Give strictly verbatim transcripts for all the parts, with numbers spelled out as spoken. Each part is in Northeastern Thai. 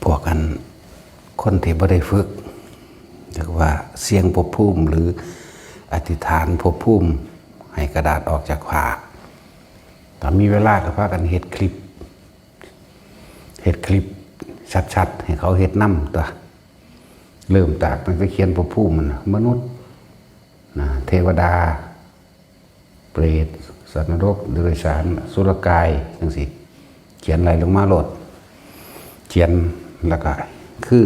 พวกอันคนที่บ่ได้ฝึก เรียกว่าเสี่ยงภพภูมิหรืออธิษฐานภพภูมิ ให้กระดาษออกจากผ้า ถ้ามีเวลาก็พากันเฮ็ดคลิป เฮ็ดคลิปชัดๆ ให้เขาเฮ็ดนำตัว เริ่มจากมันก็เขียนภพภูมิมันน่ะ มนุษย์นะ เทวดา เปรต สัตว์นรก เดรัจฉาน สุรกาย จังซี้ เขียนไล่ลงมาโลด เขียนแล้วก็คือ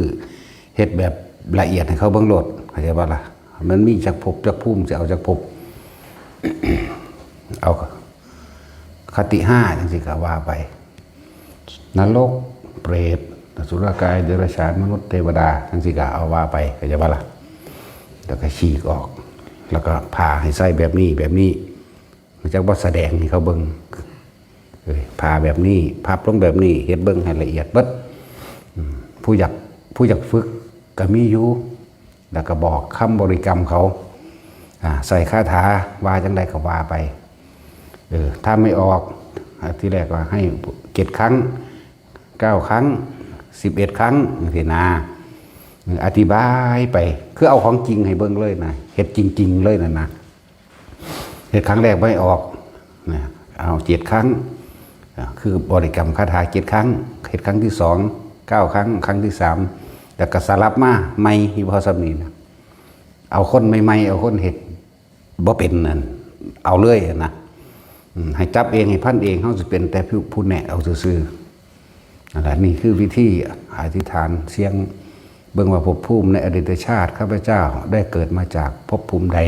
เฮ็ดแบบละเอียดให้เขาเบิ่งโลด เข้าใจบ่ล่ะ มันมีจักภพจักภูมิ สิเอาจักภพ เอาคติห้า จังซี้ก็ว่าไป นรก เปรต อสุรกาย เดรัจฉาน มนุษย์ เทวดา จังซี้ก็เอาว่าไป เข้าใจบ่ล่ะ แล้วก็ฉีกออก แล้วก็ผ้าให้ใส่แบบนี้ แบบนี้ มันจักว่าแสดงให้เขาเบิ่ง เอ้ย ผ้าแบบนี้ พับลงแบบนี้ เฮ็ดเบิ่งให้ละเอียดเบิด อืม ผู้อยาก ผู้อยากฝึกก็มีอยู่ แล้วก็บอกคำบริกรรมเขา อ่า ใส่คาถา ว่าจังใดก็ว่าไป เออ ถ้าไม่ออก อ่า ทีแรกก็ให้เจ็ดครั้ง เก้าครั้ง สิบเอ็ดครั้ง จังซี้นะ เออ อธิบายไป คือเอาของจริงให้เบิ่งเลยนะ เฮ็ดจริงๆ เลยนะนะ เฮ็ดครั้งแรกบ่ให้ออก นะ เอาเจ็ดครั้ง อ่า คือบริกรรมคาถาเจ็ดครั้ง เฮ็ดครั้งที่สอง เก้าครั้ง ครั้งที่สาม แล้วก็สลับมาใหม่ อีพ่อส่ำนี้นะ เอาคนใหม่ๆ เอาคนเฮ็ดบ่เป็นนั่น เอาเลยนะ อืม ให้จับเอง ให้พันเอง เฮาสิเป็นแต่ผู้ ผู้แนะเอาซื่อๆ นั่นแหละ นี่คือวิธีอธิษฐานเสี่ยง เบิ่งว่าภพภูมิในอดีตชาติข้าพเจ้าได้เกิดมาจากภพภูมิใด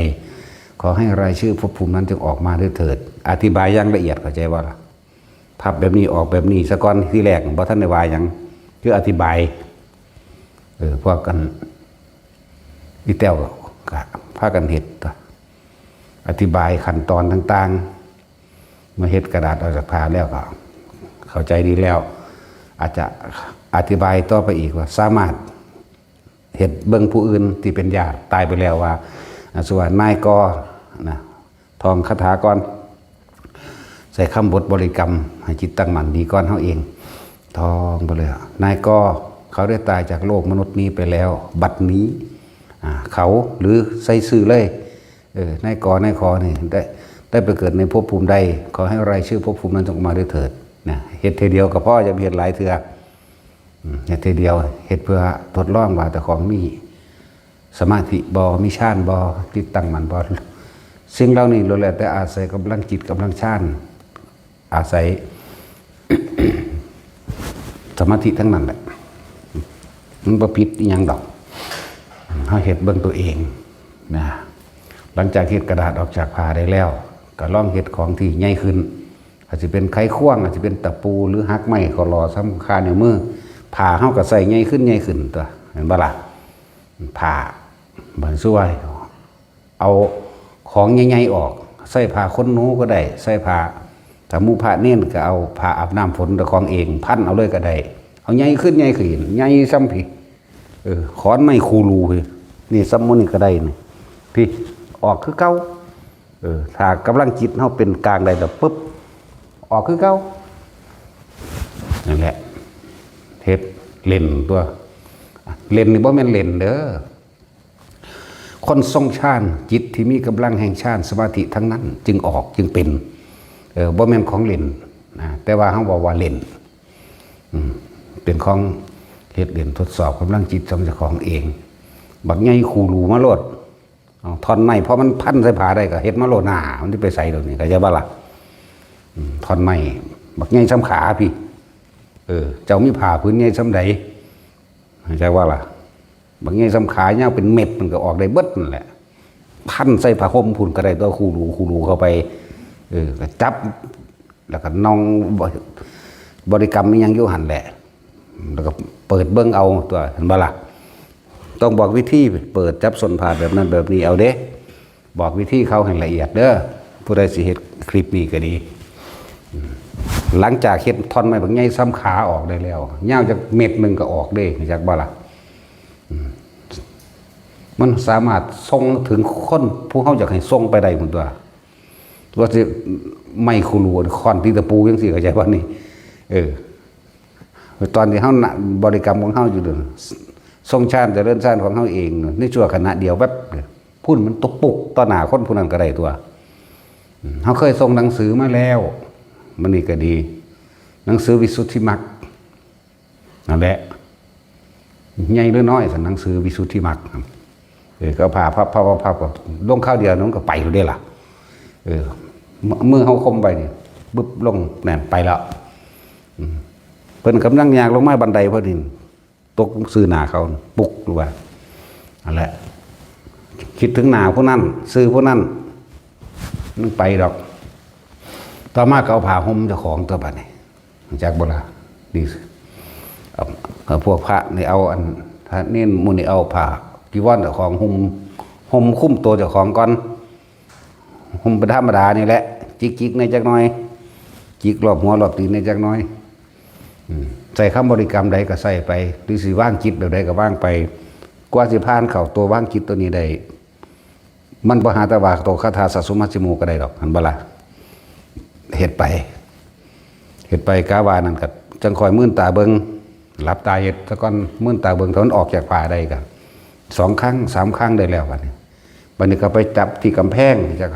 ขอให้รายชื่อภพภูมินั้นจงออกมาด้วยเถิด อธิบายอย่างละเอียด เข้าใจบ่ล่ะ พับแบบนี้ ออกแบบนี้ ซะก่อน ทีแรกบ่ทันได้ว่าหยัง คืออธิบาย เออ พวกกัน อีแต้วก็พากันเฮ็ด อธิบายขั้นตอนต่างๆ เมื่อเฮ็ดกระดาษออกจากผ้าแล้วก็เข้าใจดีแล้ว อาจจะอธิบายต่อไปอีกว่าสามารถเฮ็ดเบิ่งผู้อื่นที่เป็นญาติตายไปแล้วว่า อ่า สมมุติว่านายกอ นะ ท่องคาถาก่อน ใส่คำบทบริกรรม ให้จิตตั้งมั่นดีก่อนเฮาเอง ท่องไปเลย นายกอ เขาได้ตายจากโลกมนุษย์นี้ไปแล้ว บัดนี้ อ่า เขา หรือใส่ชื่อเลย เออ นายกอ นายขอนี่ ได้ ได้ไปเกิดในภพภูมิใด ขอให้รายชื่อภพภูมินั้นจงออกมาด้วยเถิด นะ เฮ็ดเทื่อเดียวก็พอ อย่าไปเฮ็ดหลายเทื่อ อืม เฮ็ดเทื่อเดียว เฮ็ดเพื่อทดลองว่าเจ้าของมีสมาธิบ่ มีฌานบ่ จิตตั้งมั่นบ่ สิ่งเหล่านี้ล้วนแล้วแต่อาศัยกำลังจิต กำลังฌาน อาศัย สมาธิทั้งนั้นแหละ มันบ่ผิดอิหยังดอก เฮาเฮ็ดเบิ่งตัวเองนะ หลังจากเฮ็ดกระดาษออกจากผ้าได้แล้ว ก็ลองเฮ็ดของที่ใหญ่ขึ้น อาจสิเป็นไขควง อาจสิเป็นตะปู หรือหักไม้ ข้อหล่อ สำคัญ นิ้วมือ ผ้าเฮาก็ใส่ใหญ่ขึ้น ใหญ่ขึ้นตัว เห็นบ่ล่ะ ผ้า บัดซั่ว เอาของใหญ่ๆ ออก ใส่ผ้าขนหนูก็ได้ ใส่ผ้า ถ้าหมู่พระเณรก็เอาผ้าอาบน้ำฝนเจ้าของเอง พันเอาเลยก็ได้ เอาใหญ่ขึ้น ใหญ่ขึ้น ใหญ่ส่ำพี้ เออ ขอนไม้คูรูพี้ นี่ส่ำหมู่นี้ก็ได้นี่ พี้ ออกคือเก่า เออ ถ้ากำลังจิตเฮาเป็นกลางได้แล้วปุ๊บ ออกคือเก่า นั่นแหละ เฮ็ดเล่นตัว เล่นนี่บ่แม่นเล่นเด้อ คนทรงฌาน จิตที่มีกำลังแห่งฌาน สมาธิทั้งนั้น จึงออก จึงเป็น เออ บ่แม่นของเล่นนะ แต่ว่าเฮาเว้าว่าเล่น อืม เป็นของเฮ็ดเล่น ทดสอบกำลังจิตของเจ้าของเอง บักใหญ่คูรูมาโลด เอาท่อนไม้ เพราะมันพันใส่ผ้าได้ก็เฮ็ดมาโลดหน้า มันสิไปไสดอกนี่ เข้าใจบ่ล่ะ อืม ท่อนไม้ บักใหญ่ส่ำขาพี้ เออ เจ้ามีผ้าผืนใหญ่ส่ำใด เข้าใจบ่ล่ะ บักใหญ่ส่ำขายาวเป็นเม็ดมันก็ออกได้เบิดนั่นแหละ พันใส่ผ้าห่มพุ้นก็ได้ตัว คูรู คูรูเข้าไป เออ ก็จับ แล้วก็น้องบ- บริกรรมอิหยังอยู่หั่นแหละ แล้วก็เปิดเบิ่งเอาตัว เห็นบ่ล่ะ ต้องบอกวิธีเปิดจับส้นผ้าแบบนั้นแบบนี้เอาเด้ บอกวิธีเขาให้ละเอียดเด้อ ผู้ใดสิเฮ็ดคลิปนี้ก็ดี หลังจากเฮ็ดท่อนไม้บักใหญ่ส่ำขาออกได้แล้ว ยาวจักเม็ดหนึ่งก็ออกเด้ รู้จักบ่ล่ะ อืม มันสามารถส่งถึงคนผู้เฮาอยากให้ส่งไปได้พุ้นตัว ว่าสิไม้คูรู ค้อนตีตะปูจังซี้ เข้าใจบ่นี่ เออ ตอนที่เฮานะบริกรรมของเฮาอยู่เด้อ ทรงฌานเจริญฌานของเฮาเอง ในชั่วขณะเดียวแวบเดียว พุ้นมันตกปุกต่อหน้าคนผู้นั้นก็ได้ตัว อืม เฮาเคยส่งหนังสือมาแล้ว มันนี่ก็ดี หนังสือวิสุทธิมรรค นั่นแหละ ใหญ่หรือน้อย สันหนังสือวิสุทธิมรรค เออ ก็ผ่าพับพับพับพับก็ลงคราวเดียวมันก็ไปเลยล่ะ เออ มือเฮาคมไปนี่ บึบลงแน่นไปแล้ว อืม เพิ่นกำลังย่างลงมาบันไดพอดี ตกซื่อหน้าเขา ปุกลงไป นั่นแหละ คิดถึงหน้าผู้นั้น ซื่อผู้นั้น มันไปดอก ต่อมาก็เอาผ้าห่มเจ้าของตัวบัดนี้ จักบ่ล่ะ นี่ เอา เอาพวกพระนี่เอาอัน พระเณรหมู่นี่เอาผ้าจีวรเจ้าของห่ม ห่มคลุมตัวเจ้าของก่อน ห่มเป็นธรรมดานี่แหละ จิกๆ ในจักหน่อย จิกรอบหัวรอบตีนในจักหน่อย อืม ใส่คำบริกรรมใดก็ใส่ไป หรือสิวางจิตแบบใดก็วางไป กว่าสิผ่านเข้าตัววางจิตตัวนี้ได้ มันบ่หาแต่ว่าโตคาถาสัสสุมัชฌิโมก็ได้ดอก หันบ่ล่ะ เฮ็ดไป เฮ็ดไปกะว่านั่นก็จังค่อยมื่นตาเบิ่ง หลับตาเฮ็ดซะก่อน มื่นตาเบิ่ง ถ้ามันออกจากผ้าได้ก็สองครั้ง สามครั้งได้แล้วบัดนี้ บัดนี้ก็ไปจับที่กำแพง จะ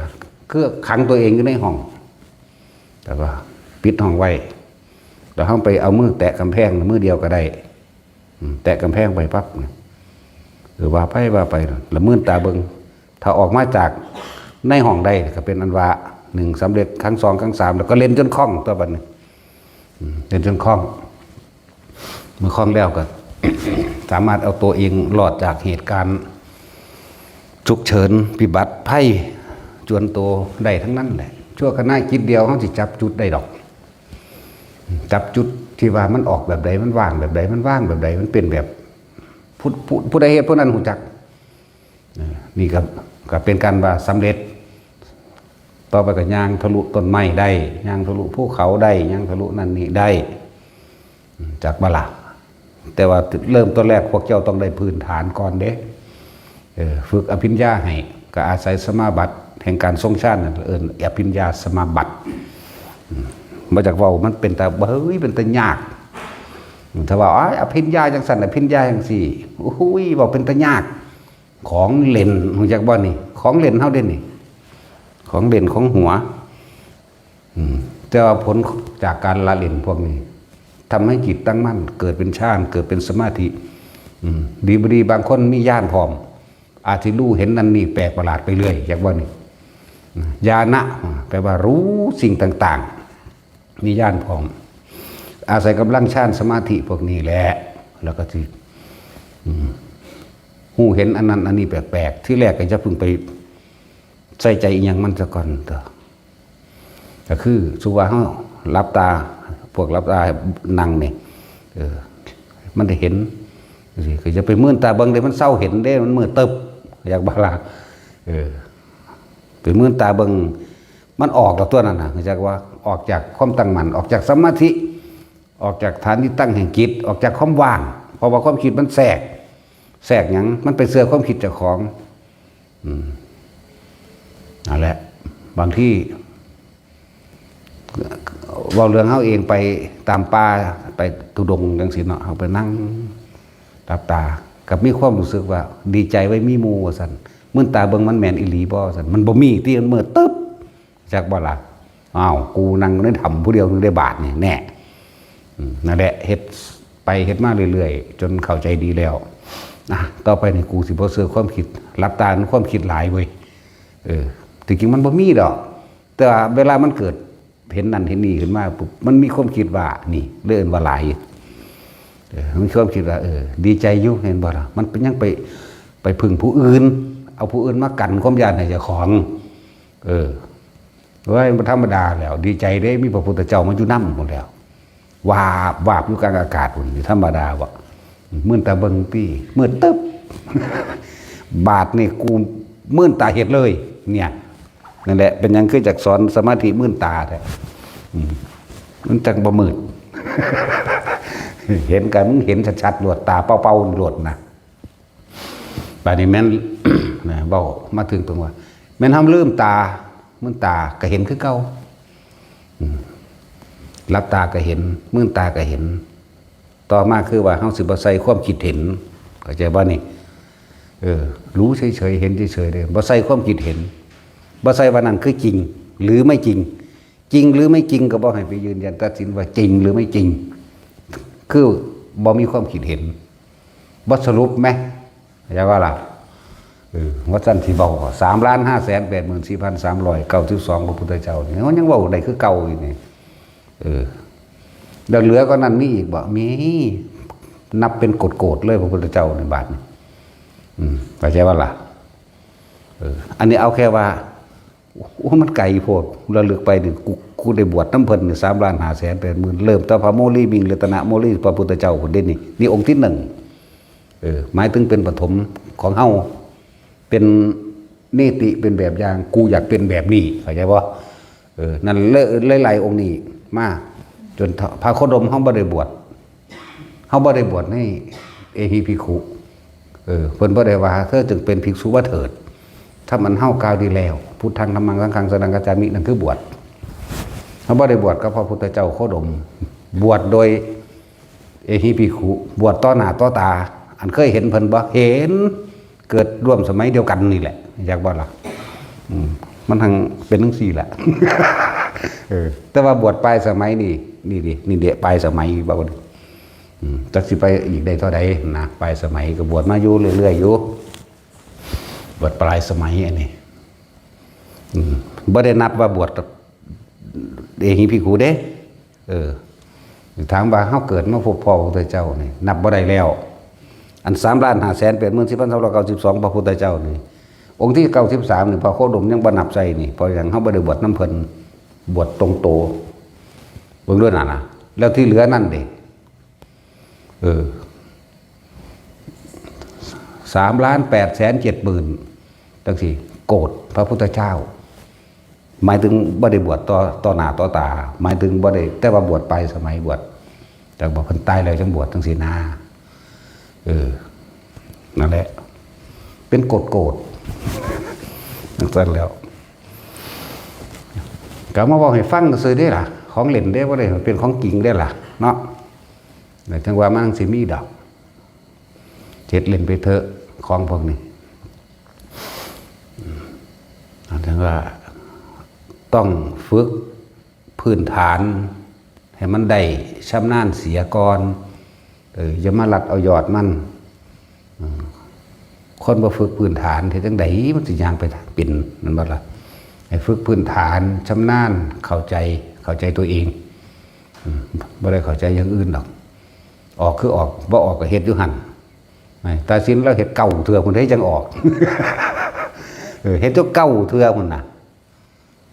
คือขังตัวเองอยู่ในห้อง แล้วก็ปิดห้องไว้ แล้วเฮาไปเอามือแตะกำแพง มือเดียวก็ได้ อืม แตะกำแพงไปปั๊บ เออ ว่าไป ว่าไป แล้วมื่นตาเบิ่ง ถ้าออกมาจากในห้องได้ก็เป็นอันว่า หนึ่ง สำเร็จ ครั้งสอง ครั้งสาม แล้วก็เล่นจนคล่องตัวบัดนี้ อืม เล่นจนคล่อง เมื่อคล่องแล้วก็ สามารถเอาตัวเองรอดจากเหตุการณ์ฉุกเฉิน พิบัติภัย จวนตัวได้ทั้งนั้นแหละ ชั่วขณะจิตเดียวเฮาสิจับจุดได้ดอก จับจุดที่ว่ามันออกแบบใด มันว่างแบบใด มันว่างแบบใด มันเป็นแบบ ผู้ ผู้ ผู้ใดเฮ็ดผู้นั้นฮู้จัก เออ นี่ก็ ก็เป็นการว่าสำเร็จ ต่อไปก็ย่างทะลุต้นไม้ได้ ย่างทะลุภูเขาได้ ย่างทะลุนั่นนี่ได้ อืม จักบ่ล่ะ แต่ว่าเริ่มต้นแรกพวกเจ้าต้องได้พื้นฐานก่อนเด้ เออ ฝึกอภิญญาให้ ก็อาศัยสมาบัติแห่งการทรงฌานนั่นเอิ้นอภิญญาสมาบัติ อืม มาจากเว้ามันเป็นตา เฮ้ย เป็นตายาก ถ้าว่า อ้าย อภิญญาจังซั่น อภิญญาจังซี่ โอ้ย เว้าเป็นตายาก ของเล่น ฮู้จักบ่นี่ ของเล่นเฮาเด้นี่ ของเล่นของหัว อืม แต่ว่าผลจากการละเล่นพวกนี้ ทำให้จิตตั้งมั่น เกิดเป็นฌาน เกิดเป็นสมาธิ อืม ดีบ่ดี บางคนมีญาณพร้อม อาจสิรู้เห็นนั่นนี่แปลกประหลาดไปเรื่อย จักบ่นี่ อืม ญาณะ แปลว่ารู้สิ่งต่างๆ มีญาณพร้อม อาศัยกำลังฌานสมาธิพวกนี้แหละ แล้วก็สิ อืม ฮู้เห็นอันนั้นอันนี้แปลกๆ ทีแรกก็อย่าเพิ่งไปใส่ใจอิหยังมันซะก่อนเถาะ ก็คือสมมุติว่าเฮาหลับตา พวกหลับตานั่งนี่ เออ มันได้เห็น จังซี้ ก็อย่าไปมื่นตาเบิ่งเด้ มันเซาเห็นเด้ มันมืดตึบ อยากบ่ล่ะ เออ ไปมื่นตาเบิ่ง มันออกแล้วตัวนั้นน่ะ จักว่าออกจากความตั้งมั่น ออกจากสมาธิ ออกจากฐานที่ตั้งแห่งจิต ออกจากความว่าง เพราะว่าความคิดมันแทรก แทรกหยัง มันไปเชื่อความคิดเจ้าของ อืม นั่นแหละ บางที เว้าเรื่องเฮาเองไปตามป่า ไปธุดงค์จังซี้เนาะ เฮาไปนั่งหลับตา กับมีความรู้สึกว่าดีใจไว้มีหมู่ว่าซั่น มื่นตาเบิ่งมันแม่นอีหลีบ่ว่าซั่น มันบ่มีติ มันมืดตึ๊บ จักบ่ล่ะ อ้าว กูนั่งอยู่ในถ้ำผู้เดียวนึงได้บาดนี่แน่ อืม นั่นแหละ เฮ็ดไปเฮ็ดมาเรื่อยๆ จนเข้าใจดีแล้ว อ่ะ ต่อไปนี่กูสิบ่เชื่อความคิด หลับตามันความคิดหลายเว้ย เออ ที่จริงมันบ่มีดอก แต่ว่าเวลามันเกิดเห็นนั่นเห็นนี่ขึ้นมาปุ๊บ มันมีความคิดว่า นี่ เลยเอิ้นว่าหลาย เออ มันมีความคิดว่า เออ ดีใจอยู่ เห็นบ่ล่ะ มันเป็นยังไป ไปพึ่งผู้อื่น เอาผู้อื่นมากันความย้านให้เจ้าของ เออ เว้ย บ่ธรรมดาแล้ว ดีใจเด้ มีพระพุทธเจ้ามาอยู่นำหมดแล้ว วาบวาบอยู่กลางอากาศพุ่น ธรรมดาบ่ มื่นตาเบิ่งติ มืดตึ๊บ บาดนี่กูมื่นตาเฮ็ดเลย เนี่ย นั่นแหละ เป็นหยังคือจักสอนสมาธิมื่นตาแท้ อืม มันจังบ่มืด เห็นกัน มึงเห็นชัดๆ โลด ตาเป่าๆ โลดนะ บาดนี้แม่น นะ เว้ามาถึงตรงว่า แม่นเฮาลืมตา มื่นตาก็เห็นคือเก่า อืม หลับตาก็เห็น มื่นตาก็เห็น ต่อมาคือว่าเฮาสิบ่ใส่ความคิดเห็น เข้าใจบ่นี่ เออ รู้เฉยๆ เห็นเฉยๆ เลย บ่ใส่ความคิดเห็น บ่ใส่ว่านั่นคือจริง หรือไม่จริง จริงหรือไม่จริงก็บ่ให้ไปยืนยันตัดสินว่าจริงหรือไม่จริง คือบ่มีความคิดเห็น บ่สรุปไหม เข้าใจว่าล่ะ เออ ว่าซั่นสิเว้า สามล้านห้าแสนแปดหมื่นสี่พันสามร้อยเก้าสิบสอง พระพุทธเจ้านี่ มันยังเว้าได้คือเก่าอยู่นี่ เออ แล้วเหลือก็นั่นมีอีกบ่ มี นับเป็นโกดๆ เลย พระพุทธเจ้าในบาทนี่ อืม เข้าใจว่าล่ะ เออ อันนี้เอาแค่ว่า โอ้ มันไกลโพด ระลึกไปนี่ กู กูได้บวชนำเพิ่นนี่ สามล้านห้าแสนแปดหมื่น เริ่มแต่พระโมคคัลลิมิง รัตนโมคคัลลิ พระพุทธเจ้าพุ้นเด้นี่ นี่องค์ที่หนึ่ง เออ หมายถึงเป็นปฐมของเฮา เป็นนิติ เป็นแบบอย่าง กูอยากเป็นแบบนี้ เข้าใจบ่ เออ นั่นเลย หลายๆ องค์นี้มา จนพระโคดมเฮาบ่ได้บวช เฮาบ่ได้บวชในเอหิภิกขุ เออ เพิ่นบ่ได้ว่า เธอจงเป็นภิกษุมาเถิด ถ้ามันเฮากล่าวดีแล้ว พุทธัง ธัมมัง สังฆัง สรณังคัจฉามิ นั่นคือบวช เฮาบ่ได้บวชกับพระพุทธเจ้าโคดม บวชโดยเอหิภิกขุ บวชต่อหน้าต่อตา อันเคยเห็นเพิ่นบ่ เห็น เกิดร่วมสมัยเดียวกันนี่แหละ อยากบ่ล่ะ อืม มันทั้งเป็นจั่งซี้แหละ เออ แต่ว่าบวชปลายสมัยนี่ นี่ดิ นี่เด้ ปลายสมัยบ่า อืม จักสิไปอีกได้เท่าใดนะ ปลายสมัยก็บวชมาอยู่เรื่อยๆ อยู่ บวชปลายสมัยอันนี้ อืม บ่ได้นับว่าบวชเอหิภิกขุเด้ เออ ถามว่าเฮาเกิดมาพบพ้อพระพุทธเจ้านี่ นับบ่ได้แล้ว อัน สามล้านห้าแสนแปดหมื่นสี่พันสามร้อยเก้าสิบสอง พระพุทธเจ้านี่ องค์ที่เก้าสิบสามนี่ พระโคดมยังบ่นับใส่นี่ เพราะหยัง เฮาบ่ได้บวชนำเพิ่น บวชตรงโต เบิ่งด้วยน่ะนะ แล้วที่เหลือนั่นเด้ เออ สามล้านแปดแสนเจ็ดหมื่น จั่งซี้ โกดพระพุทธเจ้า หมายถึงบ่ได้บวชต่อ ต่อหน้าต่อตา หมายถึงบ่ได้ แต่ว่าบวชปลายสมัย บวช แต่ว่าเพิ่นตายแล้วจั่งบวชจั่งซี้นะ เออ นั่นแหละ เป็นโกดๆ จั่งซั่นแล้ว ก็มาเว้าให้ฟังซื่อเด้ล่ะ ของเล่นเด้ บ่ได้เป็นของจริงเด้ล่ะ เนาะ แต่จั่งว่ามันสิมีดอก เฮ็ดเล่นไปเถอะ ของพวกนี้ อืม จั่งว่าต้องฝึกพื้นฐาน ให้มันได้ชำนาญเสียก่อน เออ อย่ามาลัดเอายอดมัน อืม คนบ่ฝึกพื้นฐาน เฮ็ดจั่งใดมันสิย่างไปเป็น แม่นบ่ล่ะ ให้ฝึกพื้นฐาน ชำนาญ เข้าใจ เข้าใจตัวเอง อืม บ่ได้เข้าใจอย่างอื่นดอก ออกคือออก บ่ออกก็เฮ็ดอยู่หั่น ตาสินลาวเฮ็ดเก้าเทื่อพุ้นเด้จั่งออก เออ เฮ็ดอยู่เก้าเทื่อพุ้นน่ะ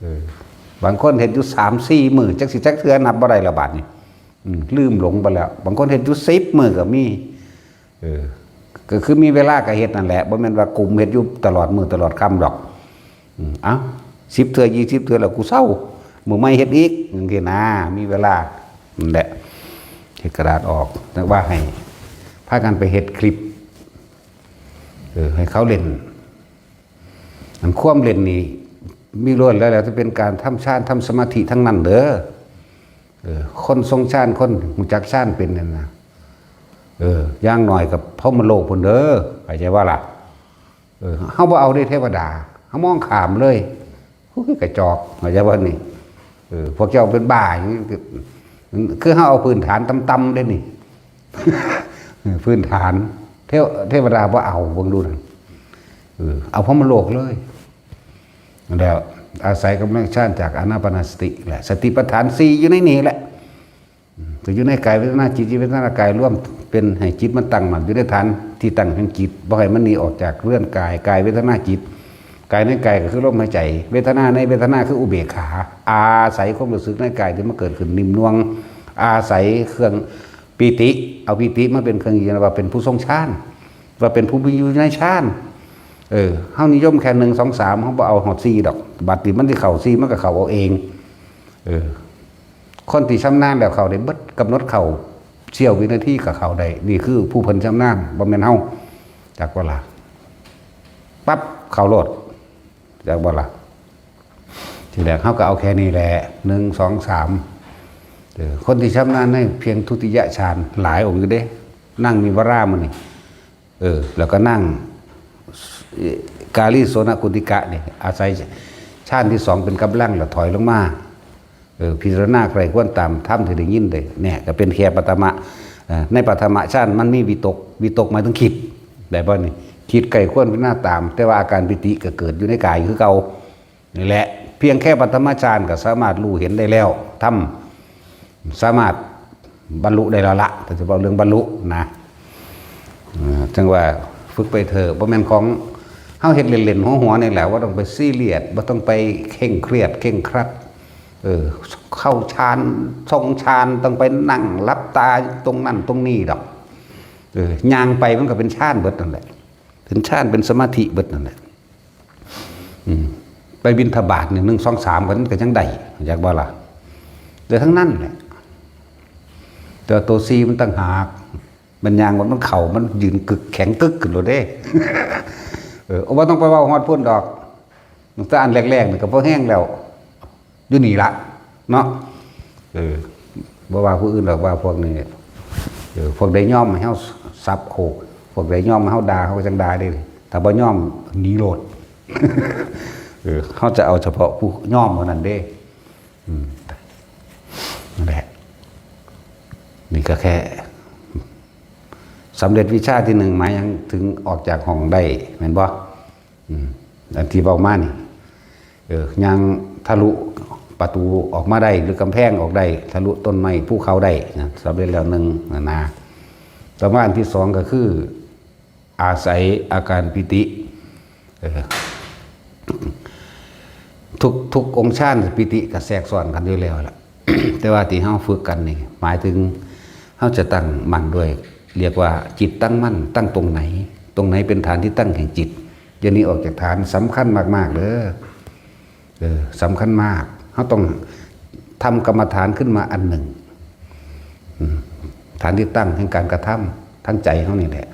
เออ บางคนเฮ็ดอยู่สามสี่มื้อ จักสิจักเทื่อนับบ่ได้แล้วบาดนี้ อืม ลืมหลงไปแล้ว บางคนเฮ็ดอยู่สิบมื้อก็มี เออ ก็คือมีเวลาก็เฮ็ดนั่นแหละ บ่แม่นว่ากุมเฮ็ดอยู่ตลอดมื้อตลอดค่ำดอก อืม เอ้า สิบเทื่อ ยี่สิบเทื่อแล้วกูเซา มื้อใหม่เฮ็ดอีก จั่งซี้นะ มีเวลา นั่นแหละ เฮ็ดกระดาษออก แต่ว่าให้พากันไปเฮ็ดคลิป เออ ให้เขาเล่น อันความเล่นนี่ มีล้วนแล้ว แล้วจะเป็นการทำฌาน ทำสมาธิทั้งนั้นเด้อ เออ คนทรงฌาน คนรู้จักฌานเป็นนั่นนะ เออ อย่างน้อยก็พรหมโลกพุ้นเด้อ เข้าใจบ่ล่ะ เออ เฮาบ่เอาเด้เทวดา เฮามองข้ามเลย โอ้ย กระจอก เข้าใจบ่นี่ เออ พวกเจ้าเป็นบ้าอย่างนี้ คือเฮาเอาพื้นฐานต่ำๆเด้นี่ เออ พื้นฐาน เทว- เทวดาบ่เอา เบิ่งดูนั่น เออ เอาพรหมโลกเลย แล้วอาศัยกำลังฌานจากอานาปานสติแหละ สติปัฏฐานสี่อยู่ในนี้แหละ อืม ก็อยู่ในกายเวทนาจิต จิตเวทนากายรวมเป็นให้จิตมันตั้งมั่นอยู่ในฐานที่ตั้งแห่งจิต บ่ให้มันหนีออกจากเรือนกาย กายเวทนาจิต กายในกายก็คือลมหายใจ เวทนาในเวทนาคืออุเบกขา อาศัยความรู้สึกในกายที่มันเกิดขึ้นนิ่มนวล อาศัยเครื่องปีติ เอาปีติมาเป็นเครื่องยืนยันว่าเป็นผู้ทรงฌาน ว่าเป็นผู้มีอยู่ในฌาน เออ เฮานิยมแค่หนึ่ง สอง สาม เฮาบ่เอาฮอดสี่ดอก บัดนี้มันสิเข้าสี่ มันก็เข้าเอาเอง เออ คนที่ชำนาญแล้วเข้าได้เบิด กำหนดเข้าเสี้ยววินาทีก็เข้าได้ นี่คือผู้เพิ่นชำนาญ บ่แม่นเฮา จักบ่ล่ะ ปั๊บ เข้าโลด จักบ่ล่ะ ทีแรกเฮาก็เอาแค่นี้แหละ หนึ่ง สอง สาม เออ คนที่ชำนาญในเพียงทุติยฌานหลายองค์อยู่เด้ นั่งมีวรามื้อนี่ เออ แล้วก็นั่ง เอ่อกาลีโสนกุติกะนี่ อาศัยฌานที่สองเป็นกำลังแล้วถอยลงมา เออ พิจารณาใคร่ควรตามธรรมที่ได้ยินได้ เนี่ย ก็เป็นแค่ปฐมะ เอ่อ ในปฐมฌานมันมีวิตก วิตกหมายถึงคิด ได้บ่นี่ คิดใคร่ควรพิจารณาตาม แต่ว่าอาการปีติก็เกิดอยู่ในกายคือเก่า นี่แหละ เพียงแค่ปฐมฌานก็สามารถรู้เห็นได้แล้ว ทำ สามารถบรรลุได้แล้วละ ถ้าจะเว้าเรื่องบรรลุนะ เอ่อ จั่งว่าฝึกไปเถอะ บ่แม่นของเฮาเฮ็ดเล่นๆ หัวๆ นี่แหละ บ่ต้องไปซีเรียส บ่ต้องไปเคร่งเครียด เคร่งครัด เออ เข้าฌาน ทรงฌาน ต้องไปนั่งหลับตาตรงนั้นตรงนี้ดอก เออ ย่างไปมันก็เป็นฌานเบิดนั่นแหละ เป็นฌาน เป็นสมาธิเบิดนั่นแหละ อืม ไปบิณฑบาตนี่ หนึ่ง สอง สาม กันก็ยังได้ อยากบ่ล่ะ แต่ทั้งนั้นแหละ แต่ตัวสี่มันต่างหาก มันย่างมัน มันเข่า มันยืนกึก แข็งกึกขึ้นโลดเด้ เออ บ่ต้องไปเว้าฮอดพุ้นดอก ตั้งแต่อันแรกๆ นี่ก็พอแฮงแล้ว อยู่นี่ละ เนาะ เออ บ่ว่าผู้อื่นดอก ว่าพวกนี้ เออ พวกได้ยอมให้เฮาสับโคก พวกได้ยอมให้เฮาด่า เฮาก็จั่งด่าเด้ ถ้าบ่ยอมหนีโลด เออ เฮาจะเอาเฉพาะผู้ยอมเท่านั้นเด้ อืม นั่นแหละ นี่ก็แค่ สำเร็จวิชาที่หนึ่ง หมายถึงออกจากห้องได้ แม่นบ่ อืม อันที่เว้ามานี่ เออ ย่างทะลุประตูออกมาได้ หรือกำแพงออกได้ ทะลุต้นไม้ภูเขาได้นะ สำเร็จแล้วหนึ่งนะ นะ ต่อมาอันที่สองก็คือ อาศัยอาการปีติ เออ ทุก ทุกองค์ฌานปีติก็แทรกซ้อนกันอยู่แล้วล่ะ แต่ว่าที่เฮาฝึกกันนี่ หมายถึงเฮาจะตั้งมั่นด้วย เรียกว่าจิตตั้งมั่น ตั้งตรงไหน ตรงไหนเป็นฐานที่ตั้งแห่งจิต อย่าหนีออกจากฐาน สำคัญมากๆ เด้อ เออ สำคัญมาก เฮาต้องทำกรรมฐานขึ้นมาอันหนึ่ง อืม ฐานที่ตั้งแห่งการกระทำ ทั้งใจเฮานี่แหละ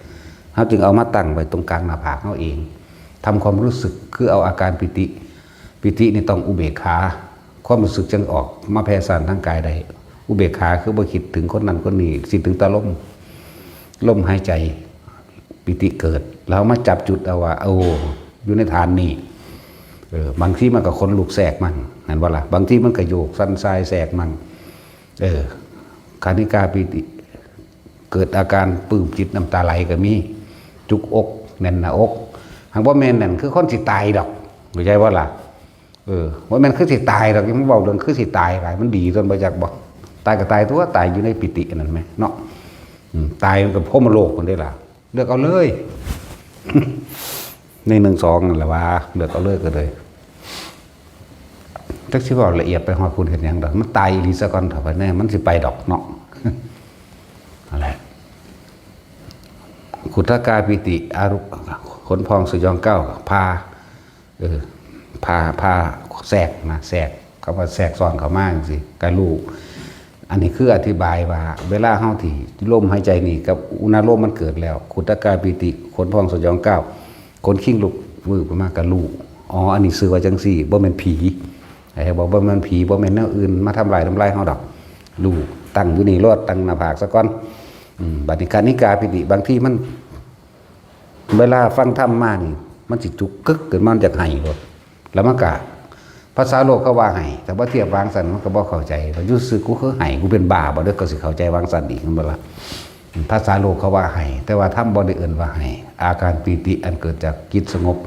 เฮาจึงเอามาตั้งไว้ตรงกลางหน้าผากเฮาเอง ทำความรู้สึก คือเอาอาการปีติ ปีตินี่ต้องอุเบกขา ความรู้สึกจั่งออกมาแผ่ซ่านทางกายได้ อุเบกขาคือบ่คิดถึงคนนั้นคนนี้ คิดถึงแต่ลม ลมหายใจ ปีติเกิด แล้วมาจับจุดเอาว่า โอ้ อยู่ในฐานนี่ เออ บางทีมันก็ขนลุกแทรกมัน แม่นบ่ล่ะ บางทีมันก็โยกสั่นสายแทรกมัน เออ คณิกาปีติ เกิดอาการปลื้มจิตน้ำตาไหลก็มี จุกอก แน่นหน้าอก หากบ่แม่นนั่นคือคนสิตายดอก เข้าใจบ่ล่ะ เออ บ่แม่นคือสิตายดอก ยังเว้าเรื่องคือสิตายหลาย มันดีตนบ่จักบ่ ตายก็ตายตัว ตายอยู่ในปีติอันนั้นแหมเนาะ อืม ตายมันก็พรหมโลกพุ้นเด้ล่ะ เลือกเอาเลย ในหนึ่งสองนั่นแหละว่า เลือกเอาเลยก็เลย จักสิเว้าละเอียดไปฮอดพุ้นเฮ็ดหยังดอก มันตายอีหลีซะก่อนเถาะ ไปแน่ มันสิไปดอกเนาะ นั่นแหละ ขุทกาปีติ อารุ ขนพองสยองก้าว พา เออ พา พาแทรกนะ แทรก คำว่าแทรกซ้อนเข้ามาจั่งซี้ ก็รู้ อันนี้คืออธิบายว่า เวลาเฮาที่ลมหายใจนี่กับอุณาโลมมันเกิดแล้ว ขุทกาปีติ ขนพองสยองก้าว ขนคิงลุกวืบขึ้นมาก็รู้ อ๋อ อันนี้ชื่อว่าจั่งซี้ บ่แม่นผี ไอ้บอกบ่แม่นผี บ่แม่นแนวอื่นมาทำลาย ทำลายเฮาดอก รู้ ตั้งอยู่นี่โลด ตั้งหน้าผากซะก่อน อืม บัดนี้คณิกาปีติ บางทีมัน เวลาฟังธรรมมานี่ มันสิจุกกึกขึ้นมา มันอยากไห้โลด แล้วมันก็ ภาษาโลกเขาว่าไห้ แต่ว่าเทียบวางซั่นมันก็บ่เข้าใจ ว่าอยู่ซื่อกูคือไห้ กูเป็นบ้าบ่ เด้อ ก็สิเข้าใจวางซั่นอีก แม่นบ่ล่ะ ภาษาโลกเขาว่าไห้ แต่ว่าธรรมบ่ได้เอิ้นว่าไห้ อาการปีติอันเกิดจากจิตสงบ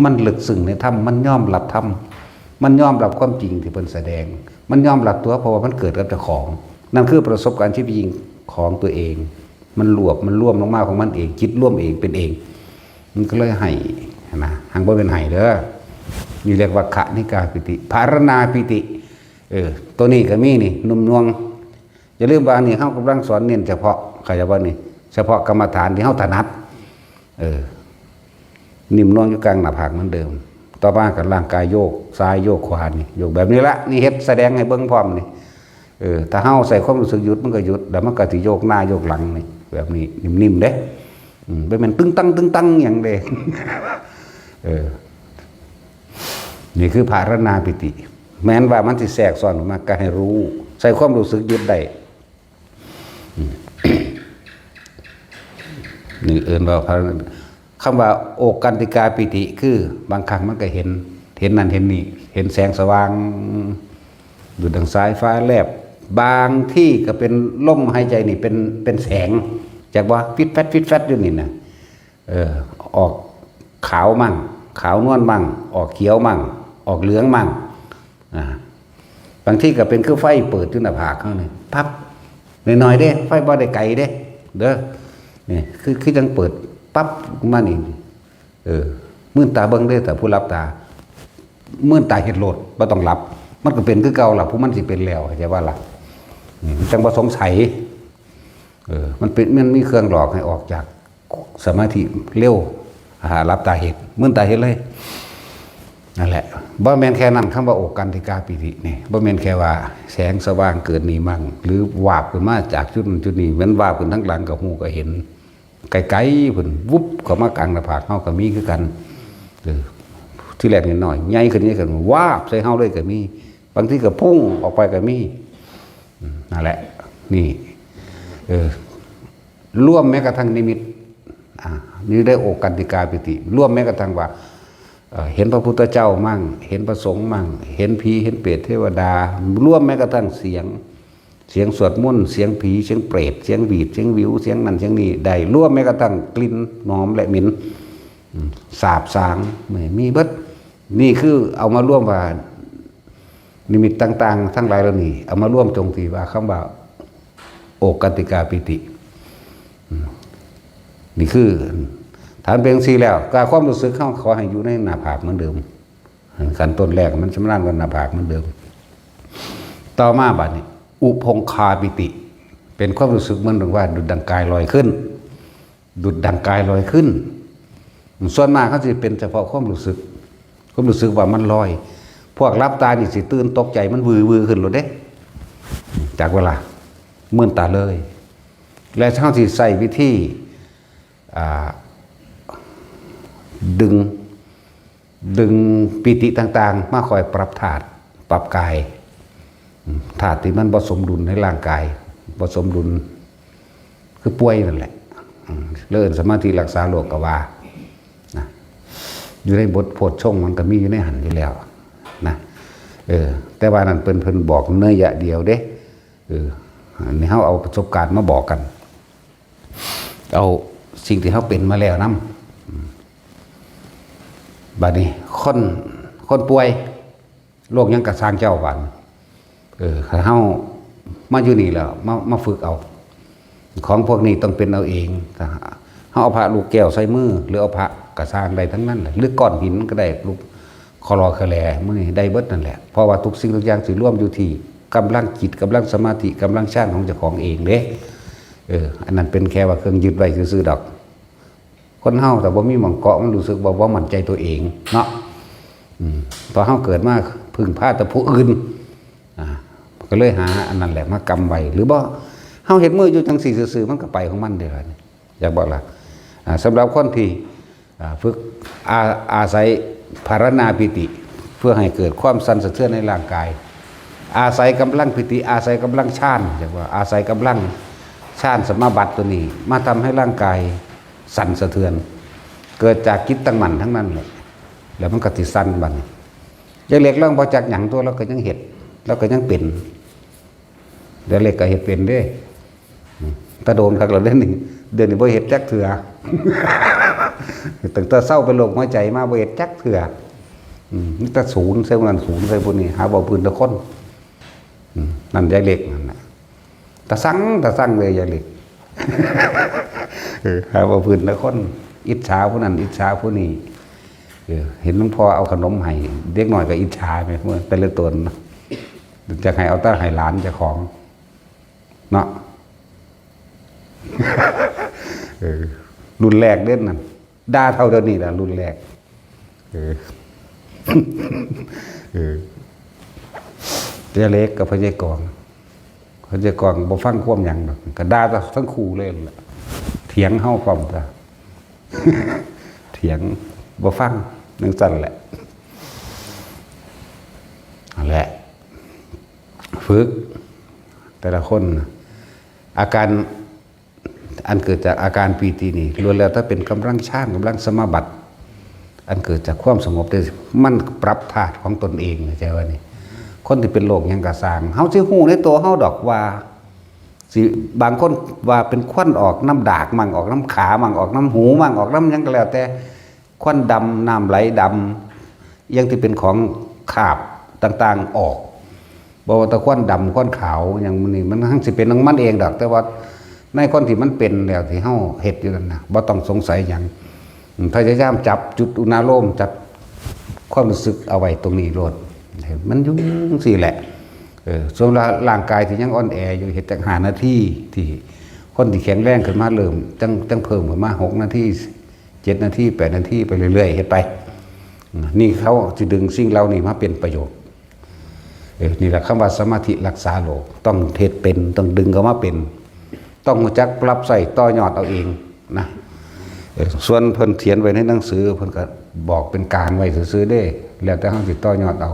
มันลึกซึ้งในธรรม มันยอมรับธรรม มันยอมรับความจริงที่เพิ่นแสดง มันยอมรับตัว เพราะว่ามันเกิดกับเจ้าของ นั่นคือประสบการณ์ชีวิตจริงของตัวเอง มันรวบ มันรวมลงมาของมันเอง จิตรวมเองเป็นเอง มันก็เลยไห้นะ หากบ่เป็นไห้เด้อ นี่เรียกว่าคณิกาปีติ ภารณาปีติ เออ ตัวนี้ก็มีนี่ นุ่มนวล อย่าลืมว่าอันนี้เฮากำลังสอนเน้นเฉพาะ เข้าใจบ่นี่ เฉพาะกรรมฐานที่เฮาถนัด เออ นิ่มนวลอยู่กลางหน้าผากเหมือนเดิม ต่อมาก็ร่างกายโยกซ้ายโยกขวานี่ โยกแบบนี้ละ นี่เฮ็ดแสดงให้เบิ่งพร้อมนี่ เออ ถ้าเฮาใส่ความรู้สึกหยุดมันก็หยุด แล้วมันก็สิโยกหน้าโยกหลังนี่ แบบนี้ นิ่มๆ เด้ อืม บ่แม่นตึงตังตึงตังหยังเด้ เออ นี่คือภารณาปีติ แม้นว่ามันสิแทรกซ้อนออกมาก็ให้รู้ ใส่ความรู้สึกยึดได้ อืม นี่เอิ้นว่าพระ คำว่าโอกันติกาปีติ คือบางครั้งมันก็เห็น เห็นนั่นเห็นนี่ เห็นแสงสว่าง อยู่ดังสายฟ้าแลบ บางที่ก็เป็นลมหายใจนี่เป็น เป็นแสง จากว่าฟิดแฟด ฟิดแฟดอยู่นี่นะ เออ ออกขาวมั่ง ขาวนวลมั่ง ออกเขียวมั่ง ออกเหลืองมั่ง อ่า บางทีก็เป็นคือไฟเปิดอยู่หน้าผากเฮานี่ ปั๊บ น้อยๆเด้ ไฟบ่ได้ไกลเด้ เด้อ นี่ คือ คือจั่งเปิด ปั๊บ มานี่ เออ มื่นตาเบิ่งเด้ แต่ผู้หลับตา มื่นตาเฮ็ดโลด บ่ต้องหลับ มันก็เป็นคือเก่าล่ะ ผู้มันสิเป็นแล้ว เข้าใจบ่ล่ะ นี่ มันจั่งบ่สงสัย เออ มันเป็น มันมีเครื่องหลอกให้ออกจากสมาธิเร็ว หาหลับตาเฮ็ด มื่นตาเฮ็ดเลย นั่นแหละ บ่แม่นแค่นั้น คำว่าโอกันติกาปีตินี่ บ่แม่นแค่ว่าแสงสว่างเกิดนี่มั่ง หรือวาบขึ้นมาจากจุดนั้นจุดนี้ แม่นวาบขึ้นทั้งหลังก็ฮู้ก็เห็น ไกลๆพุ้น วุบเข้ามากลางหน้าผากเฮาก็มีคือกัน เออ ที่แรกน้อยๆ ใหญ่ขึ้น ใหญ่ขึ้น วาบใส่เฮาเลยก็มี บางทีก็พุ่งออกไปก็มี อืม นั่นแหละ นี่ เออ รวมแม้กระทั่งนิมิต อ่า นี่ได้โอกันติกาปีติ รวมแม้กระทั่งว่า เอ่อ เห็นพระพุทธเจ้ามั่ง เห็นพระสงฆ์มั่ง เห็นผี เห็นเปรตเทวดา รวมแม้กระทั่งเสียง เสียงสวดมนต์ เสียงผี เสียงเปรต เสียงหวีด เสียงหวิว เสียงนั่นเสียงนี่ ได้ รวมแม้กระทั่งกลิ่นหอมและเหม็น อืม สาบสาง มี มีเบิด นี่คือเอามารวมว่า นิมิตต่างๆ ทั้งหลายเหล่านี้ เอามารวมตรงที่ว่าคำว่า โอกันติกาปีติ อืม นี่คือ ถ้ามันเป็นจั่งซี้แล้ว ก็ความรู้สึกเฮาขอให้อยู่ในหน้าผากเหมือนเดิม ขั้นต้นแรกมันชำนาญกับหน้าผากเหมือนเดิม ต่อมาบัดนี้ อุพงคาปีติ เป็นความรู้สึกเหมือนดังว่าดุจดังกายลอยขึ้น ดุจดังกายลอยขึ้น ส่วนมากเขาสิเป็นเฉพาะความรู้สึก ความรู้สึกว่ามันลอย พวกหลับตานี่สิตื่นตกใจ มันวือวือขึ้นโลดเด้ จากเวลามื่นตาเลย และเขาสิใช้วิธี อ่า ดึง ดึงปีติต่างๆ มาคอยปรับธาตุ ปรับกาย อืม ธาตุที่มันบ่สมดุลในร่างกาย บ่สมดุล คือป่วยนั่นแหละ อืม แล้วเอิ้นสมาธิรักษาโรคก็ว่า นะ อยู่ในบทโพชฌงค์มันก็มีอยู่ในหั้นอยู่แล้ว นะ เออ แต่ว่านั่นเพิ่น เพิ่นบอกนัยยะเดียวเด้ เออ อันนี้เฮาเอาประสบการณ์มาบอกกัน เอาสิ่งที่เฮาเป็นมาแล้วนำ อืม บัดนี้ คน คนป่วย โรคหยังกะซ่างเจ้าบัด เออ ถ้าเฮามาอยู่นี่แล้ว มา มาฝึกเอา ของพวกนี้ต้องเป็นเอาเอง ถ้าเฮาเอาพระลูกแก้วใส่มือ หรือเอาพระกะซ่างได้ทั้งนั้นแหละ หรือก้อนหินก็ได้ ลูกคอลอคอแหล มื้อนี้ได้เบิดนั่นแหละ เพราะว่าทุกสิ่งทุกอย่างสิรวมอยู่ที่กำลังจิต กำลังสมาธิ กำลังฌานของเจ้าของเองเด้ เออ อันนั้นเป็นแค่ว่าเครื่องยึดไว้ซื่อๆดอก คนเฮาถ้าบ่มีหม่องเกาะ มันรู้สึกว่าบ่มั่นใจตัวเองเนาะ อืม พอเฮาเกิดมาพึ่งพาแต่ผู้อื่น อ่า ก็เลยหาอันนั้นแหละมากำไว้ หรือบ่ เฮาเฮ็ดมืออยู่จังซี่ซื่อๆ มันก็ไปของมันเด้ล่ะ อยากบอกล่ะ อ่า สำหรับคนที่ อ่า ฝึก อา- อาศัยภาวนาปีติ เพื่อให้เกิดความสั่นสะเทือนในร่างกาย อาศัยกำลังปีติ อาศัยกำลังฌาน เรียกว่าอาศัยกำลังฌานสมาบัติตัวนี้ มาทำให้ร่างกายสั่นสะเทือน เกิดจากจิตตั้งมั่นทั้งนั้นแหละ แล้วมันก็สิสั่นบัดนี้ ยายเล็กลองบ่จักหยังตัว เราก็ยังเฮ็ด เราก็ยังเป็น ยายเล็กก็เฮ็ดเป็นเด้ อืม แต่โดนคักแล้วเด้นี่ เดี๋ยวนี้บ่เฮ็ดจักเทื่อ ตั้งแต่เซาเป็นโรคหัวใจมาบ่เฮ็ดจักเทื่อ อืม มีแต่ศูนย์ใส่ผู้นั้น ศูนย์ใส่ผู้นี้ หาเว้าพื้นแต่คน อืม นั่นยายเล็กนั่นน่ะ ตาสั่ง ตาสั่งเลยยายเล็ก เออ หาเว้าพื้นแต่คน อิจฉาผู้นั้น อิจฉาผู้นี้ เออ เห็นหลวงพ่อเอาขนมให้ เด็กน้อยก็อิจฉาแหม แต่ละตน อยากให้เอาแต่ให้หลานเจ้าของ เนาะ เออ รุ่นแรกเด้นั่น ด่าเท่าเดี๋ยวนี้ล่ะ รุ่นแรก เออ เออ ยายเล็กกับพ่อใหญ่กอง พ่อใหญ่กองบ่ฟังความหยังดอก ก็ด่าทั้งคู่เลยล่ะ เถียงเฮาพร้อมจ้ะ เถียง บ่ฟัง จั่งซั้นแหละ นั่นแหละ ฝึก แต่ละคนน่ะ อาการอันเกิดจากอาการปีตินี่ล้วนแล้วแต่เป็นกำลังฌาน กำลังสมาบัติ อันเกิดจากความสงบเด้อ มันปรับธาตุของตนเอง เข้าใจว่านี่ คนที่เป็นโรคหยังกะซ่าง เฮาสิฮู้ในตัวเฮาดอกว่า สิ บางคนว่าเป็นควันออกน้ำดากมั่ง ออกน้ำขามั่ง ออกน้ำหูมั่ง ออกน้ำหยังก็แล้วแต่ ควันดำ น้ำไหลดำ อย่างที่เป็นของคราบต่างๆออก บ่ว่าแต่ควันดำ ควันขาว อย่างมื้อนี้มันทั้งสิเป็นของมันเองดอก แต่ว่าในคนที่มันเป็นแล้วที่เฮาเฮ็ดอยู่นั่นน่ะ บ่ต้องสงสัยหยัง อืม พยายามจับจุดอุณาโลม จับความรู้สึกเอาไว้ตรงนี้โลด ให้มันอยู่จั่งซี้แหละ เออ ส่วนร่างกายที่ยังอ่อนแออยู่ เฮ็ดจักห้านาที ที่คนที่แข็งแรงขึ้นมาเริ่ม จั่ง จั่งเพิ่มขึ้นมาหกนาที เจ็ดนาที แปดนาที ไปเรื่อยๆ เฮ็ดไป อืม นี่เขาสิดึงสิ่งเหล่านี้มาเป็นประโยชน์ เออ นี่แหละคำว่าสมาธิรักษาโรค ต้องเฮ็ดเป็น ต้องดึงเข้ามาเป็น ต้องรู้จักปรับใช้ต่อยอดเอาเองนะ เออ ส่วนเพิ่นเขียนไว้ในหนังสือ เพิ่นก็บอกเป็นกลางไว้ซื่อๆเด้ แล้วแต่เฮาสิต่อยอดเอา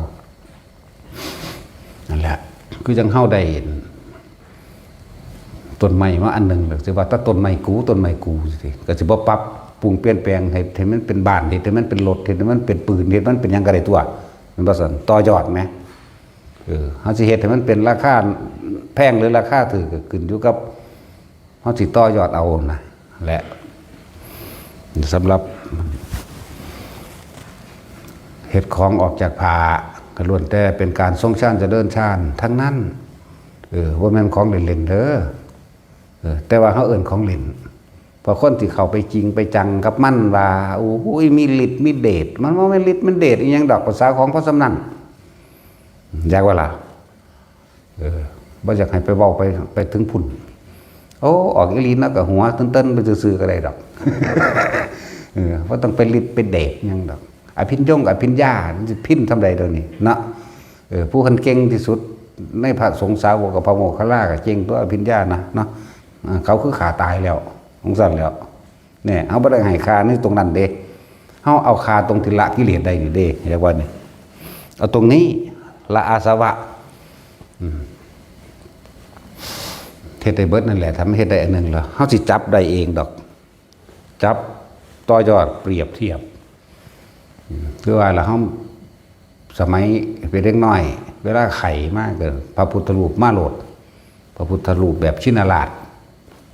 นั่นแหละ คือจั่งเฮาได้เห็นต้นไม้มาอันหนึ่ง แล้วสิว่าแต่ต้นไม้กู ต้นไม้กูสิ ก็สิบ่ปรับปรุงเปลี่ยนแปลงให้ ให้มันเป็นบ้าน เฮ็ดให้มันเป็นรถ เฮ็ดให้มันเป็นปืน เฮ็ดมันเป็นหยังก็ได้ตัว แม่นบ่ซั่น ต่อยอดแหม เออ เฮาสิเฮ็ดให้มันเป็นราคาแพงหรือราคาถูกก็ขึ้นอยู่กับเฮาสิต่อยอดเอานะ และสำหรับเฮ็ดของออกจากผ้าก็ล้วนแต่เป็นการทรงฌานเจริญฌานทั้งนั้น เออ บ่แม่นของเล่นๆเด้อ เออ แต่ว่าเฮาเอิ้นของเล่น เพราะคนที่เข้าไปจริงไปจังกับมันว่า โอ้ย มีฤทธิ์มีเดช มันบ่แม่นฤทธิ์มันเดชอีหยังดอก ภาษาของพอส่ำนั้น อยากว่าล่ะ เออ บ่อยากให้ไปเว้าไป ไปถึงพุ้น โอ้ ออกอีหลีนะ ก็หัวเติ้นๆไปซื่อๆก็ได้ดอก เออ บ่ต้องไปฤทธิ์ไปเดชหยังดอก อภิญญงอภิญญา มันสิพินส่ำใด๋เดี๋ยวนี้เนาะ เออ ผู้เพิ่นเก่งที่สุดในพระสงฆ์สาวกกับพระโมคคัลลาก็เก่งตัวอภิญญานะเนาะ อ่า เขาคือฆ่าตายแล้ว ของซั่นแล้ว เนี่ย เฮาบ่ได้ให้ฆ่าในตรงนั้นเด้ เฮาเอาฆ่าตรงที่ละกิเลสได้นี่เด้ เรียกว่านี่ เอาตรงนี้ ละอาสวะ อืม เฮ็ดได้เบิดนั่นแหละ ถ้ามันเฮ็ดได้อันหนึ่งแล้ว เฮาสิจับได้เองดอก จับต่อยอดเปรียบเทียบ อืม คือว่าล่ะ เฮา สมัยเป็นเด็กน้อย เวลาไข้มาก็พระพุทธรูปมาโลด พระพุทธรูปแบบชินราช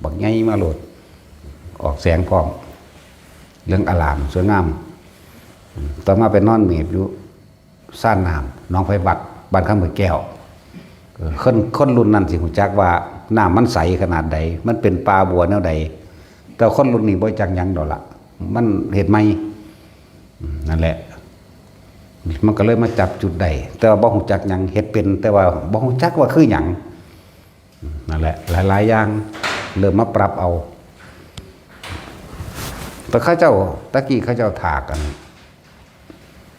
บักใหญ่มาโลด ออกแสงพร้อม เหลืองอลาม สวยงาม ต่อมาไปนอนเมบอยู่ซ่านน้ำ หนองไผ่บัก บ้านคำห้วยแก้ว เออ คน คนรุ่นนั้นสิฮู้จักว่าน้ำมันใสขนาดใด มันเป็นป่าบัวแนวใด แต่คนรุ่นนี้บ่จักหยังดอกละ มันเฮ็ดใหม่ อืม นั่นแหละ มันก็เลยมาจับจุดได้ แต่ว่าบ่ฮู้จักหยัง เฮ็ดเป็น แต่ว่าบ่ฮู้จักว่าคือหยัง อืม นั่นแหละ หลายๆอย่าง เริ่มมาปรับเอา แต่เขาเจ้า ตะกี้เขาเจ้าถากกัน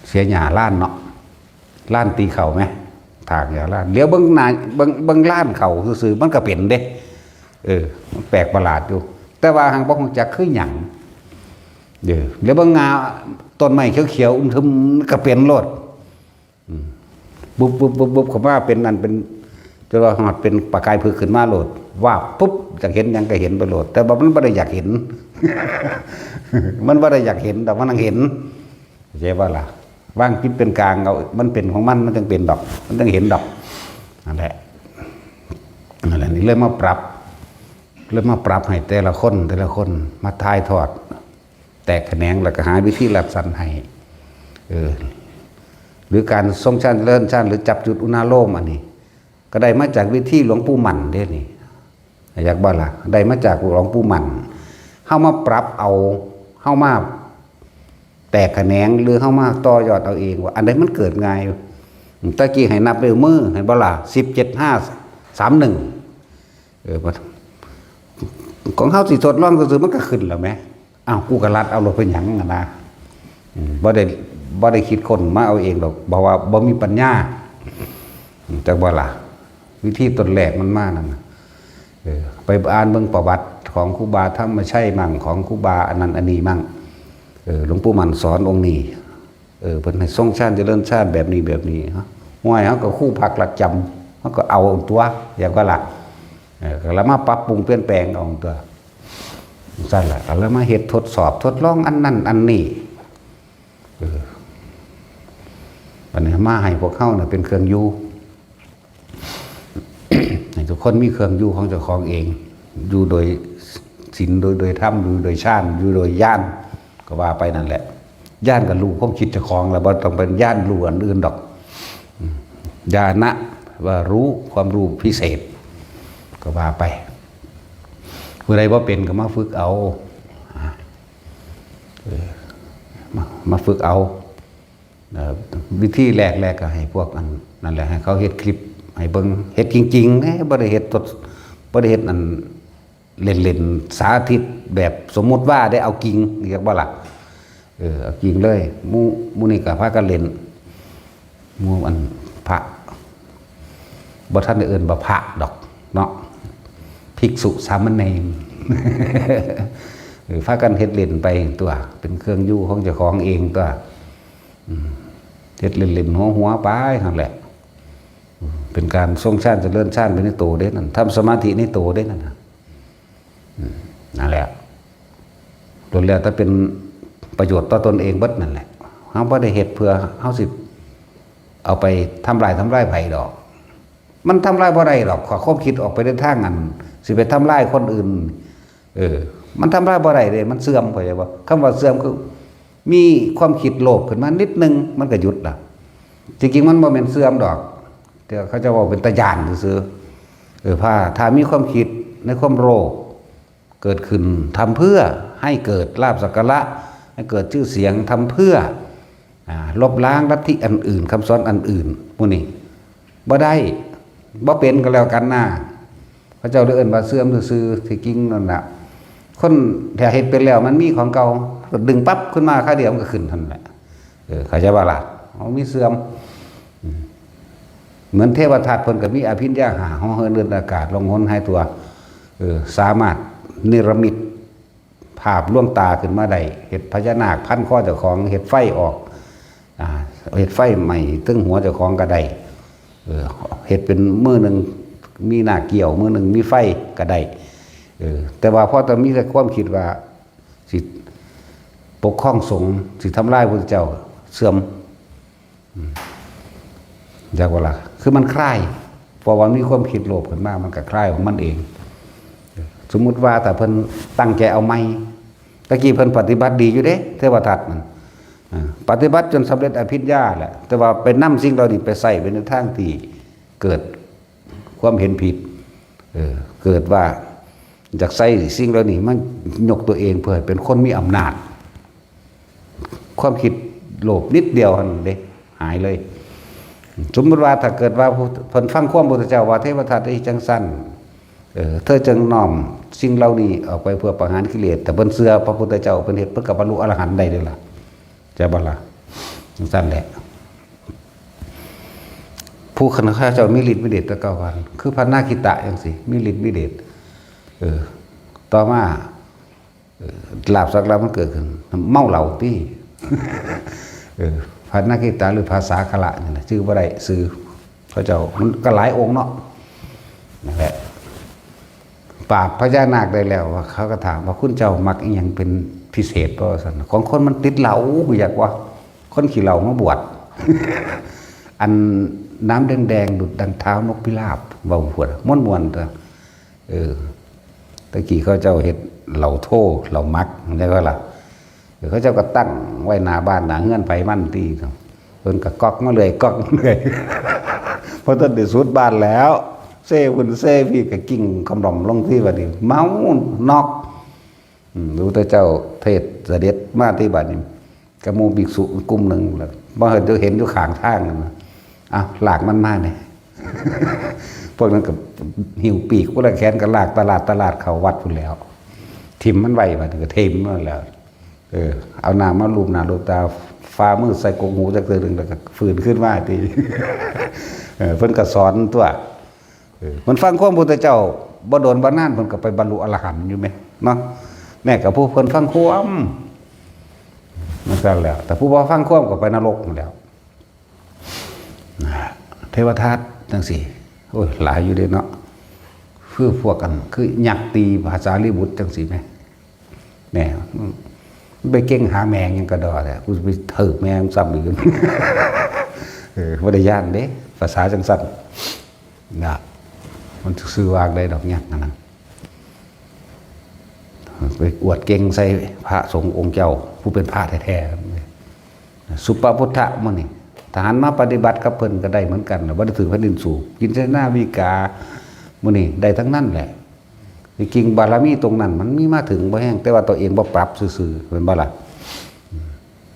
เสียหญ้าลานเนาะ ลานตีเข้าไหม ถากหญ้าลาน เดี๋ยวเบิ่งหน้า เบิ่ง เบิ่งลานเข้าซื่อๆ มันก็เป็นเด้ เออ มันแปลกประหลาดอยู่ แต่ว่าหังบ่ฮู้จักคือหยัง เด้อ แล้วเบิ่งงาต้นไม้เขียวๆอึมครึมก็เป็นโลด อืม บุบบุบบุบบุบเข้ามาเป็นนั่นเป็น จนว่าฮอดเป็นประกายผึ้งขึ้นมาโลด วาบปุ๊บ อยากเห็นหยังก็เห็นไปโลด แต่ว่ามันบ่ได้อยากเห็น มันบ่ได้อยากเห็น แต่มันนั่งเห็น เข้าใจบ่ล่ะ วางจิตเป็นกลางเอา มันเป็นของมัน มันจั่งเป็นดอก มันจั่งเห็นดอก นั่นแหละ นั่นแหละ นี่เลยมาปรับ เลยมาปรับให้แต่ละคน แต่ละคน มาถ่ายทอด แตกแขนง แล้วก็หาวิธีรัดสั้นให้ เออ หรือการทรงฌานเจริญฌาน หรือจับจุดอุณาโลมอันนี้ ก็ได้มาจากวิธีหลวงปู่มั่นเด้นี่ อยากบ่ล่ะ ได้มาจากหลวงปู่มั่น เฮามาปรับเอา เฮามาแตกแขนง หรือเฮามาต่อยอดเอาเองว่า อันใดมันเกิดง่าย ตะกี้ให้นับด้วยมือ เห็นบ่ล่ะ สิบ เจ็ด ห้า สาม หนึ่ง เออ ของเฮาสิทดลองซื่อๆมันก็ขึ้นแล้วแหม อ้าว กูก็รัดเอาโลดเป็นหยังอะนะ อืม บ่ได้ บ่ได้คิดค้นมาเอาเองดอก เพราะว่าบ่มีปัญญา อืม จักบ่ล่ะ วิธีต้นแรกมันมานั่นน่ะ เออ ไปอ่านเบิ่งประวัติของครูบาธรรมชัยมั่ง ของครูบาอันนั้นอันนี้มั่ง เออ หลวงปู่มั่นสอนองค์นี้ เออ เพิ่นให้ทรงฌานเจริญฌานแบบนี้แบบนี้ ฮะ ห้วย เฮาก็ครูพักรักจำ เฮาก็เอาตัว อยากว่าล่ะ เออ ก็แล้วมาปรับปรุงเปลี่ยนแปลงเอาตัว ซั่นล่ะ ก็แล้วมาเฮ็ดทดสอบทดลองอันนั้นอันนี้ เออ อันนี้มาให้พวกเฮาน่ะเป็นเครื่องอยู่ ให้ทุกคนมีเครื่องอยู่ของเจ้าของเอง อยู่โดยศีล โดย โดยธรรม อยู่โดยฌาน อยู่โดยญาณ ก็ว่าไปนั่นแหละ ญาณก็รู้ความคิดเจ้าของแล้ว บ่ต้องเป็นญาณรู้อันอื่นดอก อืม ญาณะ ว่ารู้ความรู้พิเศษ ก็ว่าไป ผู้ใดบ่เป็นก็มาฝึกเอา อ่า เออ มา มาฝึกเอา เอ่อ วิธีแรกๆ ก็ให้พวกอันนั่นแหละ ให้เขาเฮ็ดคลิปให้เบิ่ง เฮ็ดจริงๆ เด้ บ่ได้เฮ็ดทด บ่ได้เฮ็ดอันเล่นๆ สาธิตแบบสมมุติว่าได้เอาจริง เรียกบ่ล่ะ เออ เอาจริงเลย หมู่ หมู่นี่ก็พากันเล่น หมู่อันพระ บ่ทันได้เอิ้นว่าพระดอกเนาะ ภิกษุสามเณร เออ พากันเฮ็ดเล่นไปตัว เป็นเครื่องอยู่ของเจ้าของเองตัว อืม เฮ็ดเล่นๆ หัวๆ ไปนั่นแหละ อืม เป็นการทรงฌานเจริญฌานไปในตัวเด้นั่น ทำสมาธิในตัวเด้นั่นน่ะ อืม นั่นแหละ ล้วนแล้วแต่เป็นประโยชน์ต่อตนเองเบิดนั่นแหละ เฮาบ่ได้เฮ็ดเพื่อเฮาสิเอาไปทำลาย ทำลายไผดอก มันทำลายบ่ได้ดอก ข้อความคิดออกไปในทางอัน สิไปทำลายคนอื่น เออ มันทำลายบ่ได้เด้ มันเสื่อม เข้าใจบ่ คำว่าเสื่อมคือ มีความคิดโลภขึ้นมานิดนึง มันก็หยุดละ จริงๆ มันบ่แม่นเสื่อมดอก แต่เขาจะเว้าเป็นตาย้านซื่อๆ เออ ถ้า ถ้ามีความคิดในความโลภเกิดขึ้น ทำเพื่อให้เกิดลาภสักการะ ให้เกิดชื่อเสียง ทำเพื่อ อ่า ลบล้างลัทธิอันอื่น คำสอนอันอื่น หมู่นี้ บ่ได้ บ่เป็นก็แล้วกันนะ เขาเจ้าเลยเอิ้นว่าเสื่อมซื่อๆ ที่จริงนั่นน่ะ คนถ้าเฮ็ดเป็นแล้วมันมีของเก่า ก็ดึงปั๊บขึ้นมาคราวเดียวมันก็ขึ้นเท่านั้นแหละ เออ เข้าใจบ่ล่ะ มันมีเสื่อม อืม เหมือนเทวทัตเพิ่นก็มีอภิญญาห้า เหาะเหินเดินอากาศ ล่องหนหายตัว เออ สามารถเนรมิต ภาพลวงตาขึ้นมาได้ เฮ็ดพญานาคพันคอเจ้าของ เฮ็ดไฟออก อ่า เฮ็ดไฟไหม้เทิงหัวเจ้าของก็ได้ เออ เฮ็ดเป็นมือหนึ่งมีหน้าเกี้ยว มือหนึ่งมีไฟก็ได้ เออ แต่ว่าพอแต่มีแต่ความคิดว่าสิปกครองสงฆ์ สิทำลายพระพุทธเจ้า เสื่อม อืม จักว่าล่ะ คือมันคลาย เพราะว่ามีความคิดโลภขึ้นมา มันก็คลายของมันเอง สมมุติว่าถ้าเพิ่นตั้งใจเอาใหม่ ตะกี้เพิ่นปฏิบัติดีอยู่เด้ เทวทัตนั่น อ่า ปฏิบัติจนสำเร็จอภิญญาแหละ แต่ว่าไปนำสิ่งเหล่านี้ไปใช้ไปในทางที่เกิดความเห็นผิด เออ เกิดว่าอยากใช้สิ่งเหล่านี้มายกตัวเองเพื่อให้เป็นคนมีอำนาจ ความคิดโลภนิดเดียวหั่นเด้ หายเลย สมมุติว่าถ้าเกิดว่าผู้ เพิ่นฟังความพุทธเจ้าว่า เทวทัตเอ้ย จังซั่น เออ เธอจงน้อมสิ่งเหล่านี้ออกไปเพื่อประหารกิเลส แต่เพิ่นเชื่อพระพุทธเจ้า เพิ่นเฮ็ด เพิ่นก็บรรลุอรหันต์ได้เด้ล่ะ ใช่บ่ล่ะ จังซั่นแหละ ผู้ข้าเจ้ามีฤทธิ์มีเดชแต่เก่ากัน คือพระนาคิตะจังซี่ มีฤทธิ์มีเดช เออ ต่อมา เออ ลาภสักลาภมันเกิดขึ้น เมาเหล้าติ เออ พระนาคิตะหรือพระสาคระนี่แหละ ชื่อบ่ได้ ชื่อเขาเจ้า มันก็หลายองค์เนาะ นั่นแหละ ปราบพญานาคได้แล้ว ว่าเขาก็ถามว่า คุณเจ้ามักอิหยังเป็นพิเศษบ่ ว่าซั่น ของคนมันติดเหล้า อยากว่า คนขี้เหล้ามาบวช อันน้ำแดงๆ ดุจดังเท้านกพิราบ เว้าพวดม่วนๆ ตัว เออ ตะกี้เขาเจ้าเฮ็ดเหล้าโท เหล้าหมัก ได้บ่ล่ะ เออ เขาเจ้าก็ตั้งไว้หน้าบ้านหน้าเฮือนไผมันติ เพิ่นก็ก๊อกมาเรื่อย ก๊อกมาเรื่อย พอทันได้สุดบ้านแล้ว เซพุ่นเซพี้ก็กิ่งคำรอมลงที่บัดนี้ เมาน็อก อืม พระพุทธเจ้าเทศเสด็จมาที่บัดนี้ กับหมู่ภิกษุกลุ่มหนึ่ง แล้วบ่เห็น เห็นอยู่ข้างทางนั่นนะ อ่ะ ลากมันมาเนี่ย พวกนั้นก็หิ้วปีกคนละแขนก็ลากตลาดตลาดเข้าวัดพุ้นแล้ว ถิ่มมันไว้บัดนี้ก็ถิ่มมันแล้ว เออ เอาน้ำมาลูบหน้าลูบตา ฝ่ามือใส่กกหูจักเทื่อหนึ่ง แล้วก็ฟื้นขึ้นมาติ เออ เพิ่นก็สอนตัว เออ มันฟังความพุทธเจ้า บ่โดนบ่นานเพิ่นก็ไปบรรลุอรหันต์อยู่แหมเนาะ แม้กับผู้เพิ่นฟังความ มันก็แล้ว แต่ผู้บ่ฟังความก็ไปนรกนั่นแหล้ว นะ เทวทัตจังซี่ โอ้ย หลายอยู่เด้เนาะ คือพวกกัน คือยักษ์ตีพระสารีบุตรจังซี่แหม แหม ไปเก่งหาแม่งยังกระดอแหละ กูสิไปถืกแม่งซ้ำอีก เออ บ่ได้ย้านเด้ ภาษาจังซั่น นะ มันซื่อวางได้ดอกยักษ์นั่นนะ ไปอวดเก่งใส่พระสงฆ์องค์เจ้า ผู้เป็นพระแท้ๆ สุปพุทธะมื้อนี้ ทหารมาปฏิบัติกับเพิ่นก็ได้เหมือนกัน บ่ได้ถืกแผ่นดินสูบ กินใส่หน้าวิกา มื้อนี้ได้ทั้งนั้นแหละ ที่จริงบารมีตรงนั้นมันมีมาถึงบ่แฮง แต่ว่าตัวเองบ่ปรับซื่อๆ แม่นบ่ล่ะ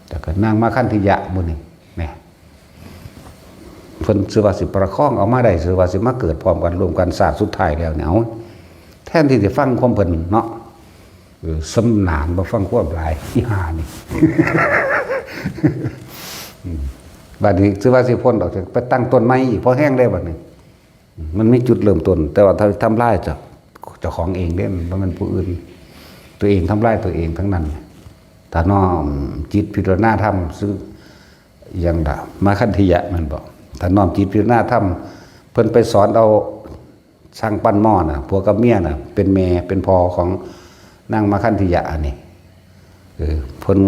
แต่ก็นางมาคันธิยะมื้อนี้ แหม เพิ่นซื่อว่าสิประคองเอามาได้ ซื่อว่าสิมาเกิดพร้อมกันร่วมกันชาติสุดท้ายแล้วเนี่ย เอา แทนที่สิฟังความเพิ่นเนาะ เออ สำนานบ่ฟังความหลาย อีห่านี่ อืม บัดนี้ซื่อว่าสิพ้นออกจาก ไปตั้งต้นไม้อีก พอแฮงแล้วบัดนี้ มันมีจุดเริ่มต้น แต่ว่าถ้าทำลายเจ้า เจ้าของเองเด้ มันบ่แม่นผู้อื่น ตัวเองทำลายตัวเองทั้งนั้น ถ้าน้อมจิตพิจารณาธรรม ซึ่งอย่างละมาคันธิยะแม่นบ่ ถ้าน้อมจิตพิจารณาธรรม เพิ่นไปสอนเอาช่างปั้นหม้อน่ะ ผัวกับเมียน่ะ เป็นแม่เป็นพ่อของนางมาคันธิยะอันนี้ เออ เพิ่น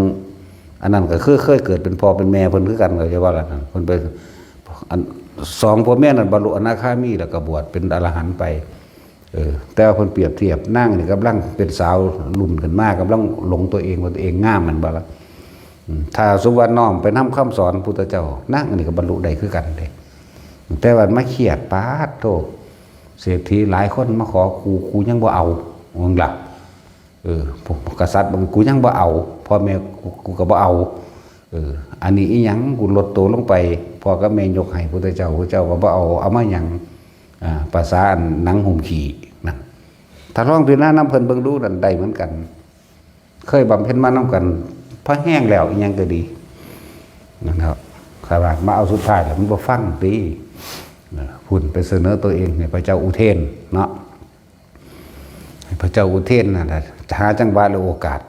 อันนั้นก็คือเคยเกิดเป็นพ่อเป็นแม่เพิ่นคือกัน ก็จะว่าละนั่น เพิ่นไป อัน สองผัวเมียนั้นบรรลุอนาคามี แล้วก็บวชเป็นอรหันต์ไป เออ แต่ว่าเพิ่นเปรียบเทียบ นางนี่กำลังเป็นสาวรุ่นขึ้นมา กำลังหลงตัวเองว่าตัวเองงาม แม่นบ่ล่ะ อืม ถ้าสมมุติว่าน้อมไปนำคำสอนพุทธเจ้า นางนี่ก็บรรลุได้คือกันเด้ แต่ว่ามาเครียด ปาดโธ่ เศรษฐีหลายคนมาขอกู กูยังบ่เอา ว่าซั่นล่ะ เออ พวกกษัตริย์บาง กูยังบ่เอา พ่อแม่กู กูก็บ่เอา เออ อันนี้อีหยัง กูลดโตลงไป พ่อกับแม่ยกให้พุทธเจ้า พุทธเจ้าก็บ่เอา เอามาหยัง อ่า ภาษาอันหนังหุ้มขี้นั่น ถ้าลองพิจารณานำเพิ่นเบิ่งดูนั่นได้เหมือนกัน เคยบำเพ็ญมานำกัน พอแฮงแล้วอีหยังก็ดี นั่นครับ ขนาดมาเอาสุดท้ายแล้วมันบ่ฟังติ นะ พุ้นไปเสนอตัวเองให้พระเจ้าอุเทนเนาะ ให้พระเจ้าอุเทนนั่นน่ะ หาจังหวะและโอกาส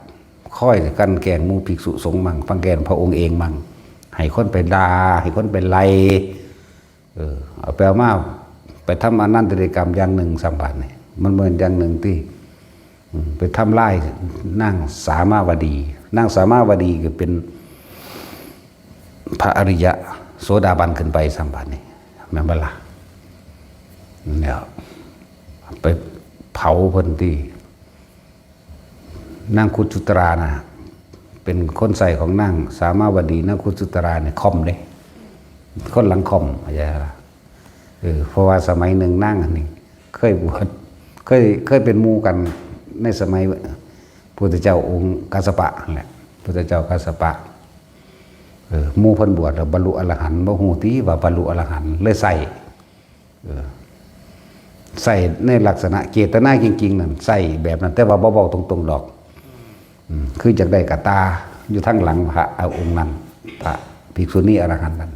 คอยกลั่นแกล้งหมู่ภิกษุสงฆ์มั่ง กลั่นแกล้งพระองค์เองมั่ง ให้คนไปด่า ให้คนไปไล่ เออ เอาไปเอามา ไปทำอนันตริยกรรมอย่างหนึ่งซ้ำบาดนี่ มันเหมือนอย่างหนึ่งที่ อืม ไปทำลายนางสามาวดี นางสามาวดีก็เป็นพระอริยะโสดาบันขึ้นไปซ้ำบาดนี่ แม่นบ่ล่ะ เนี่ย ไปเผาเพิ่นที่ นางคุจุตรานะ เป็นคนใส่ของนางสามาวดี นางคุจุตราเนี่ยค่อมเด้ คนหลังค่อม เข้าใจปะ เออ เพราะว่าสมัยหนึ่งนางอันนี้ เคยบวช เคย เคยเป็นหมู่กันในสมัยพุทธเจ้าองค์กัสสปะนั่นแหละ พุทธเจ้ากัสสปะ เออ หมู่เพิ่นบวชแล้วบรรลุอรหันต์ บ่ฮู้ติว่าบรรลุอรหันต์ เลยใส่ เออ ใส่ในลักษณะเจตนาจริงๆนั่น ใส่แบบนั้น แต่ว่าบ่เว้าตรงๆดอก อืม คืออยากได้กระตาอยู่ทางหลังพระ เอาองค์นั้น พระภิกษุณีอรหันต์นั้น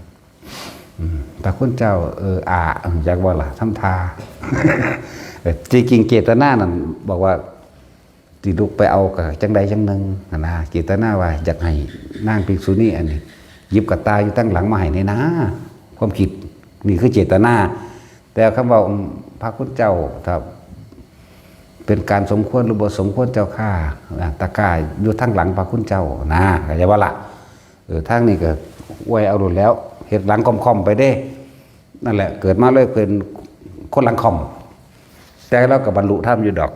อืม พระคุณเจ้า เออ อ่า อยากว่าล่ะ ทำท่า เออ จริงๆเจตนานั่น บอกว่า สิลุกไปเอาก็จังใดจังหนึ่งหั้นนะ เจตนาว่าอยากให้นางภิกษุณีอันนี้ หยิบกระต่ายอยู่ตั้งหลังมาให้แหน่นะ ความคิดนี่คือเจตนา แต่คำว่า อืม พระคุณเจ้า ถ้าเป็นการสมควรหรือบ่สมควรเจ้าข้า อ่า ตะกร้าอยู่ทางหลังพระคุณเจ้านะ เข้าใจบ่ล่ะ เออ ทางนี้ก็อวยเอาโลดแล้ว เฮ็ดหลังค่อมๆไปเด้ นั่นแหละ เกิดมาเลยเป็นคนหลังค่อม แต่เราก็บรรลุธรรมอยู่ดอก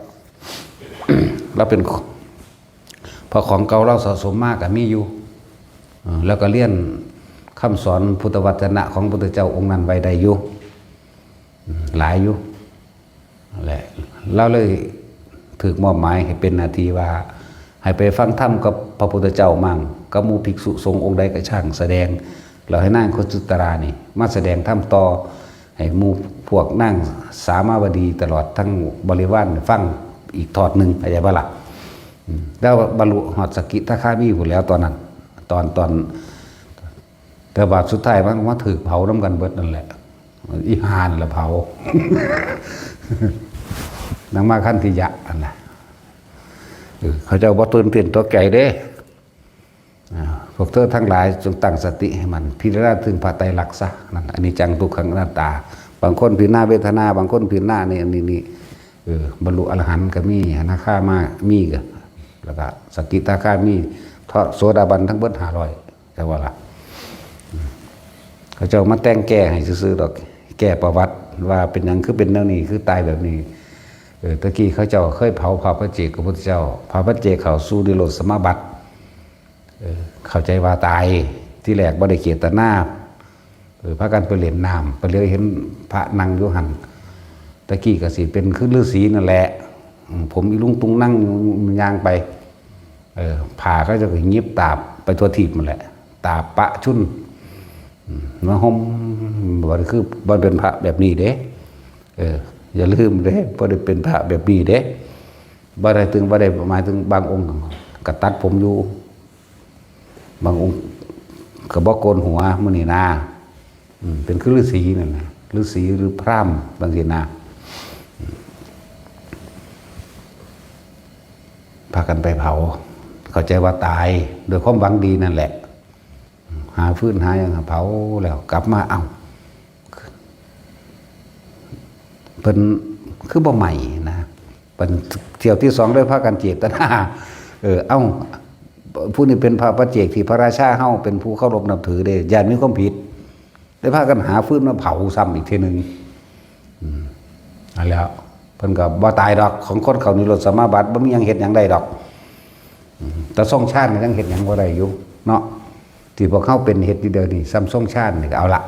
เราเป็น เพราะของเก่าเราสะสมมาก็มีอยู่ เออ แล้วก็เรียนคำสอนพุทธวจนะของพุทธเจ้าองค์นั้นไว้ได้อยู่ อืม หลายอยู่ นั่นแหละ เราเลยถูกมอบหมายให้เป็นหน้าที่ว่า ให้ไปฟังธรรมกับพระพุทธเจ้ามั่ง กับหมู่ภิกษุสงฆ์องค์ใดก็ช่างแสดง แล้วให้นางคุจุตรานี่มาแสดงธรรมต่อ ให้หมู่พวกนางสามาวดีตลอดทั้งบริวารฟังอีกทอดหนึ่ง เข้าใจบ่ล่ะ อืม แล้วบรรลุฮอดสกิทาคามีพู้นแหล้วตอนนั้น ตอน ตอน แต่ว่าสุดท้ายมันมาถูกเผานำกันเบิดนั่นแหละ อีห่านั่นล่ะเผา นางมาคันธิยะนั่นน่ะ เออ เขาเจ้าบ่ตื่นเต้นตกใจเด้ อ่า พวกเธอทั้งหลายจงตั้งสติให้มั่น พิจารณาถึงพระไตรลักษณ์ซะ นั่น อนิจจัง ทุกขัง อนัตตา บางคนพิจารณาเวทนา บางคนพิจารณานี่ อันนี้ นี่ เออบรรลุอรหันต์ก็มี อนาคามามีก็ แล้วก็สกิทาคามี เทาะโสดาบันทั้งเบิดห้าร้อย จักว่าล่ะ อืม เขาเจ้ามาแต่งแก้ให้ซื่อๆดอก แก้ประวัติว่าเป็นหยังคือเป็นแนวนี้ คือตายแบบนี้ เออ ตะกี้เขาเจ้าเคยเผาพระปัจเจกพระพุทธเจ้า พระปัจเจกเข้าสู่นิโรธสมาบัติ เออ เข้าใจว่าตาย ที่แรกบ่ได้เจตนา เออ พากันไปเล่นน้ำ ไปเหลียวเห็นพระนั่งอยู่หั่น ตะกี้ก็สิเป็นคือฤาษีนั่นแหละ อืม ผมอีลุงตุงนั่งอยู่ ย่างไป เออ ผ้าเขาเจ้าก็หยิบตาบไปทั่วทีปนั่นแหละ ตาบปะชุน อืม มาห่ม บ่ได้คือ บ่เป็นพระแบบนี้เด้ เออ อย่าลืมเด้ บ่ได้เป็นพระแบบนี้เด้ บ่ได้ถึง บ่ได้หมายถึงบางองค์ก็ตัดผมอยู่ บางองค์ก็บ่โกนหัวมื้อนี้นะ อืม เป็นคือฤาษีนั่นนะ ฤาษีหรือพราหมณ์บางทีนะ พากันไปเผา เข้าใจว่าตาย โดยความหวังดีนั่นแหละ หาฟืนหาหยังเผาแล้วกลับมา เอ้า เพิ่นคือบ่ไหม้นะ เพิ่นเที่ยวที่สองเลยพากันเจตนา เออ เอ้า ผู้นี้เป็นพระปัจเจกที่พระราชาเฮาเป็นผู้เคารพนับถือเด้ ย่านมีความผิด ได้พากันหาฟืนมาเผาซ้ำอีกเทื่อหนึ่ง อืม นั่นแหล้ว เพิ่นก็บ่ตายดอก ของคนเข้านิโรธสมาบัติ บ่มีหยังเฮ็ดหยังได้ดอก อืม แต่ทรงฌานนี่ยังเฮ็ดหยังบ่ได้อยู่ เนาะ ที่พวกเฮาเป็นเฮ็ดอยู่เดี๋ยวนี้ ซ้ำทรงฌานนี่ก็เอาละ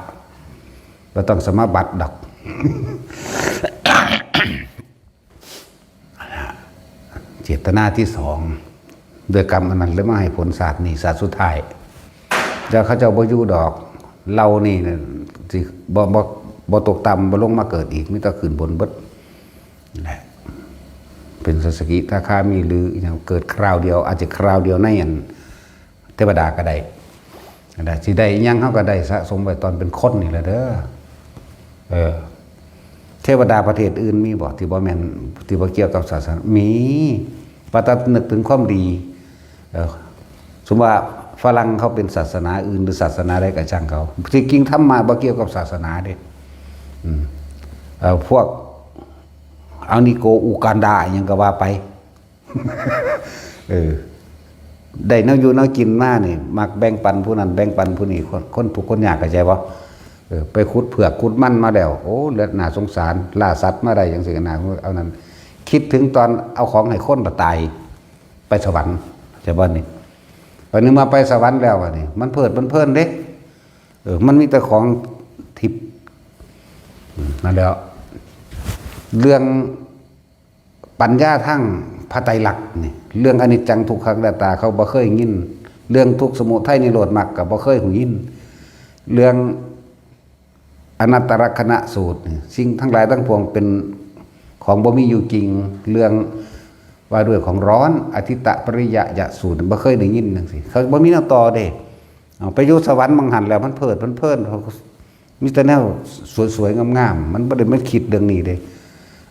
บ่ต้องสมาบัติดอก เจตนาที่สอง ด้วยกรรมอันนั้นเลยมาให้ผลชาตินี้ ชาติสุดท้าย แล้วเขาเจ้าบ่อยู่ดอก เรานี่น่ะสิบ่ บ่ บ่ตกต่ำ บ่ลงมาเกิดอีก มีแต่ขึ้นบนเบิด แหละ เป็นสกิทาคามีหรือหยัง เกิดคราวเดียว อาจจะคราวเดียวในอัน เทวดาก็ได้ นะ สิได้อิหยังเฮาก็ได้สะสมไว้ตอนเป็นคนนี่แหละเด้อ เออ เทวดาประเทศอื่นมีบ่ ที่บ่แม่น ที่บ่เกี่ยวกับศาสนา มี ว่าแต่นึกถึงความดี เออ สมมุติว่าฝรั่งเขาเป็นศาสนาอื่นหรือศาสนาใดก็ช่างเขา ที่จริงธรรมะบ่เกี่ยวกับศาสนาเด้ อืม เอ่อ พวกอานิโกอุกันดาอิหยังก็ว่าไป เออ ได้แนวอยู่แนวกินมานี่ มักแบ่งปันผู้นั้นแบ่งปันผู้นี้ คน คนทุกข์คนยาก เข้าใจบ่ เออ ไปขุดเผือกขุดมันมาแล้ว โอ้ เลือดน่าสงสาร ล่าสัตว์มาได้จังซี่ก็น่า เอานั้น คิดถึงตอนเอาของให้คนละตาย ไปสวรรค์ เข้าใจบ่นี่ บัดนี้มาไปสวรรค์แล้วบัดนี้ มันเพลิดมันเพลินเด้ เออ มันมีแต่ของทิพย์ อืม นั่นแหล้ว เรื่อง ปัญญาทางพระไตรลักษณ์นี่ เรื่องอนิจจังทุกขังอนัตตาเขาบ่เคยยิน เรื่องทุกข์สมุทัยนิโรธมรรคก็บ่เคยหูยิน เรื่องอนัตตลักษณะสูตรนี่ สิ่งทั้งหลายทั้งปวงเป็นของบ่มีอยู่จริง เรื่องว่าด้วยของร้อน อทิตตปริยยสูตรนี่บ่เคยได้ยินจังซี่ เขาบ่มีแนวต่อเด้ เอาไปอยู่สวรรค์หม่องหั่นแล้วมันเพลิดมันเพลิน เขาก็มีแต่แนวสวยๆงามๆ มันบ่ได้มาคิดเรื่องนี้เด้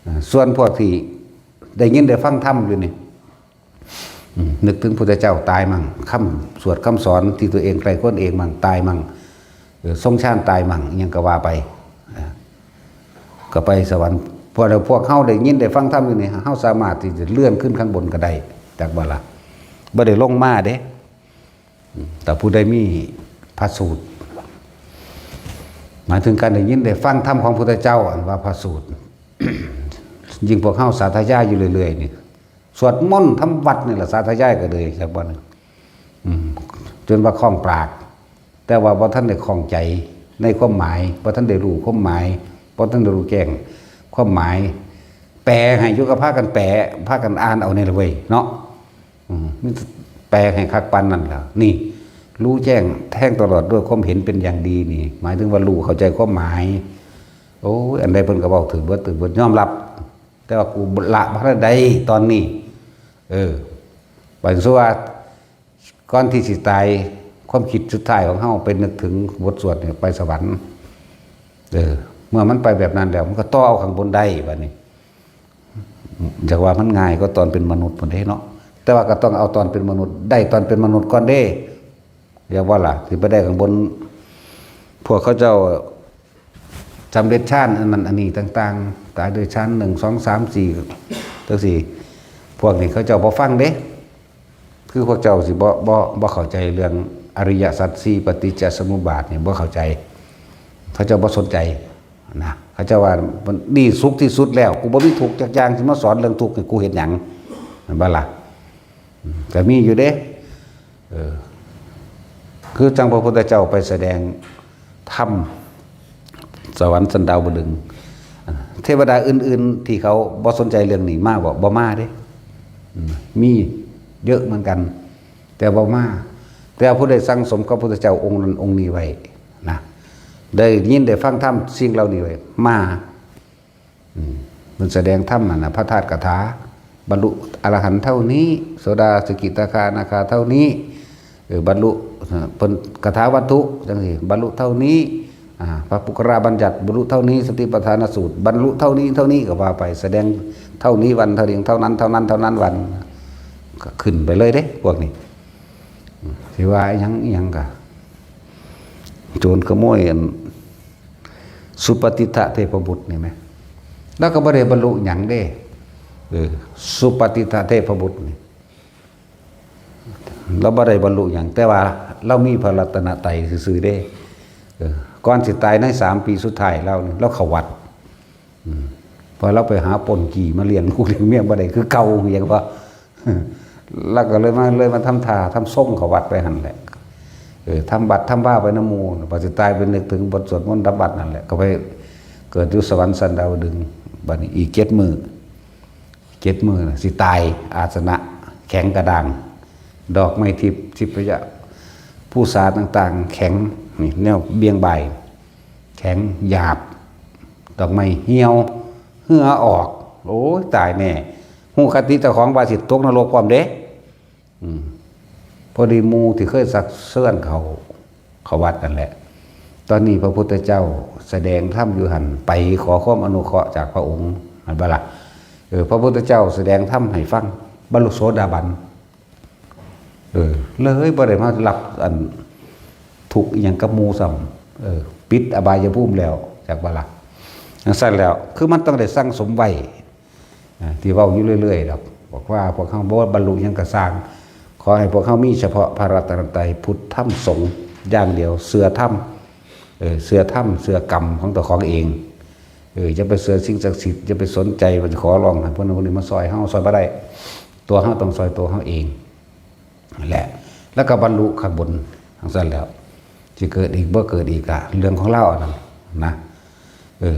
อ่า ส่วนพวกที่ได้ยินได้ฟังธรรมอยู่นี่ อืม นึกถึงพุทธเจ้าตายมั่ง คำสวดคำสอนที่ตัวเองใคร่ครวญเองมั่งตายมั่ง เออ ทรงฌานตายมั่ง อิหยังก็ว่าไป อ่า ก็ไปสวรรค์ พวกเรา พวกเฮาได้ยินได้ฟังธรรมอยู่นี่ เฮาสามารถที่จะเลื่อนขึ้นข้างบนก็ได้ จักบ่ล่ะ บ่ได้ลงมาเด้ อืม แต่ผู้ใดมีพระสูตร หมายถึงการได้ยินได้ฟังธรรมของพุทธเจ้า อันว่าพระสูตร ยิ่งพวกเฮาสาธยายอยู่เรื่อยๆนี่ สวดมนต์ทำวัดนี่แหละ สาธยายก็เลย จักบ่นี่ อืม จนว่าคล่องปาก แต่ว่าบ่ทันได้คล่องใจในความหมาย บ่ทันได้รู้ความหมาย บ่ทันได้รู้แจ้งความหมาย แปลให้อยู่ก็พากันแปล พากันอ่านเอานี่แหละเว้ย เนาะ อืม มันแปลให้คักปานนั้นล่ะ นี่ รู้แจ้งแทงตลอดด้วยความเห็นเป็นอย่างดีนี่ หมายถึงว่ารู้เข้าใจความหมาย โอ้ย อันใดเพิ่นก็เว้าถืกเบิด ถืกเบิด ยอมรับ แต่ว่ากูละบ่ทันได้ตอนนี้ เออ บัดนี้ว่า ก่อนที่สิตาย ความคิดสุดท้ายของเฮาไปนึกถึงบทสวดนี่ไปสวรรค์ เออ เมื่อมันไปแบบนั้นแล้ว มันก็ต่อเอาข้างบนได้บัดนี้ อยากว่ามันง่ายก็ตอนเป็นมนุษย์พุ้นเด้เนาะ แต่ว่าก็ต้องเอาตอนเป็นมนุษย์ ได้ตอนเป็นมนุษย์ก่อนเด้ อย่าว่าล่ะ สิไปได้ข้างบน พวกเขาเจ้า สำเร็จฌานอันนั้นอันนี้ต่างๆ ตายด้วยฌานหนึ่ง สอง สาม สี่ จังซี่ พวกนี้เขาเจ้าบ่ฟังเด้ คือพวกเจ้าสิบ่บ่บ่เข้าใจเรื่องอริยสัจสี่ ปฏิจจสมุปบาทนี่บ่เข้าใจ เขาเจ้าบ่สนใจนะ เขาเจ้าว่ามันนี่สุขที่สุดแล้ว กูบ่มีทุกข์จักอย่าง สิมาสอนเรื่องทุกข์ให้กูเฮ็ดหยัง แม่นบ่ล่ะ อืม ก็มีอยู่เด้ เออ คือจั่งพระพุทธเจ้าไปแสดงธรรมสวรรค์ชั้นดาวดึงส์ เทวดาอื่นๆที่เขาบ่สนใจเรื่องนี้มาบ่ บ่มาเด้ อืม มีเยอะเหมือนกัน แต่บ่มา แต่ผู้ใดสั่งสมกับพระพุทธเจ้าองค์นั้นองค์นี้ไว้นะ ได้ยินได้ฟังธรรมสิ่งเหล่านี้ไว้ มา อืม มันแสดงธรรมอะนะ พระธาตุคาถา บรรลุอรหันต์เท่านี้ โสดาสกิทาคานาคาเท่านี้ เออ บรรลุ เออ เพิ่นคาถาวัตถุจังซี่ บรรลุเท่านี้ อ่า พระปุคคราบัญญัติ บรรลุเท่านี้ สติปัฏฐานสูตร บรรลุเท่านี้ เท่านี้ก็ว่าไป แสดงเท่านี้วัน เท่านี้ เท่านั้น เท่านั้น เท่านั้นวัน ก็ขึ้นไปเลยเด้ พวกนี้ อืม สิว่าอิหยังอิหยังกะ โจรขโมยอัน สุปฏิทะเทพบุตรนี่แหม แล้วก็บ่ได้บรรลุหยังเด้ เออ สุปฏิทะเทพบุตรนี่ เราบ่ได้บรรลุหยัง แต่ว่าเรามีพระรัตนตรัยซื่อๆเด้ เออ ก่อนสิตายในสามปีสุดท้ายเรานี่ เราเข้าวัด อืม พอเราไปหาปล้นจี้มาเลี้ยงลูกเลี้ยงเมียบ่ได้คือเก่า เห็นบ่ แล้วก็เลยมา เลยมาทำท่าทำทรงเข้าวัดไปหั่นแหละ เออ ทำบัตรทำว่าไปนำหมู่ พอสิตายไปนึกถึงบทสวดมนต์ทำบัตรนั่นแหละ ก็ไปเกิดอยู่สวรรค์ชั้นดาวดึงส์ บัดนี้อีกเจ็ดมื้อ เจ็ดมื้อน่ะสิตาย อาสนะแข็งกระด้าง ดอกไม้ทิพย์ ทิพยภูษาต่างๆ แข็ง นี่แนวเบี่ยงบ่าย แข็งหยาบ ดอกไม้เหี่ยว เหงื่อออก โอ้ย ตายแน่ ฮู้คติเจ้าของว่าสิตกนรกพร้อมเด้ อืม พอดีหมู่ที่เคยซักเซิ้นเขา เขาวัดนั่นแหละ ตอนนี้พระพุทธเจ้าแสดงธรรมอยู่หั่น ไปขอความอนุเคราะห์จากพระองค์ เห็นบ่ล่ะ เออ พระพุทธเจ้าแสดงธรรมให้ฟัง บรรลุโสดาบัน เออ เลยบ่ได้มารับอันทุกข์อิหยังกับหมู่ซ้ำ เออ ปิดอบายภูมิแล้ว จักบ่ล่ะ จั่งซั้นแล้ว คือมันต้องได้สั่งสมไว้ อ่า ที่เว้าอยู่เรื่อยๆดอก บอกว่าพวกเฮาบ่บรรลุหยังก็ซ่าง ขอให้พวกเฮามีเฉพาะพระรัตนตรัย พุทธธรรมสงฆ์อย่างเดียว เชื่อธรรม เออ เชื่อธรรม เชื่อกรรมของเจ้าของเอง เออ อย่าไปเชื่อสิ่งศักดิ์สิทธิ์ อย่าไปสนใจว่าจะขอร้องให้พวกนั้นพวกนี้มาซ่อยเฮา ซ่อยบ่ได้ ตัวเฮาต้องซ่อยตัวเฮาเอง นั่นแหละ แล้วก็บรรลุข้างบน จั่งซั้นแล้ว สิเกิดอีกบ่เกิดอีกอะ เรื่องของลาวอันนั้นนะ เออ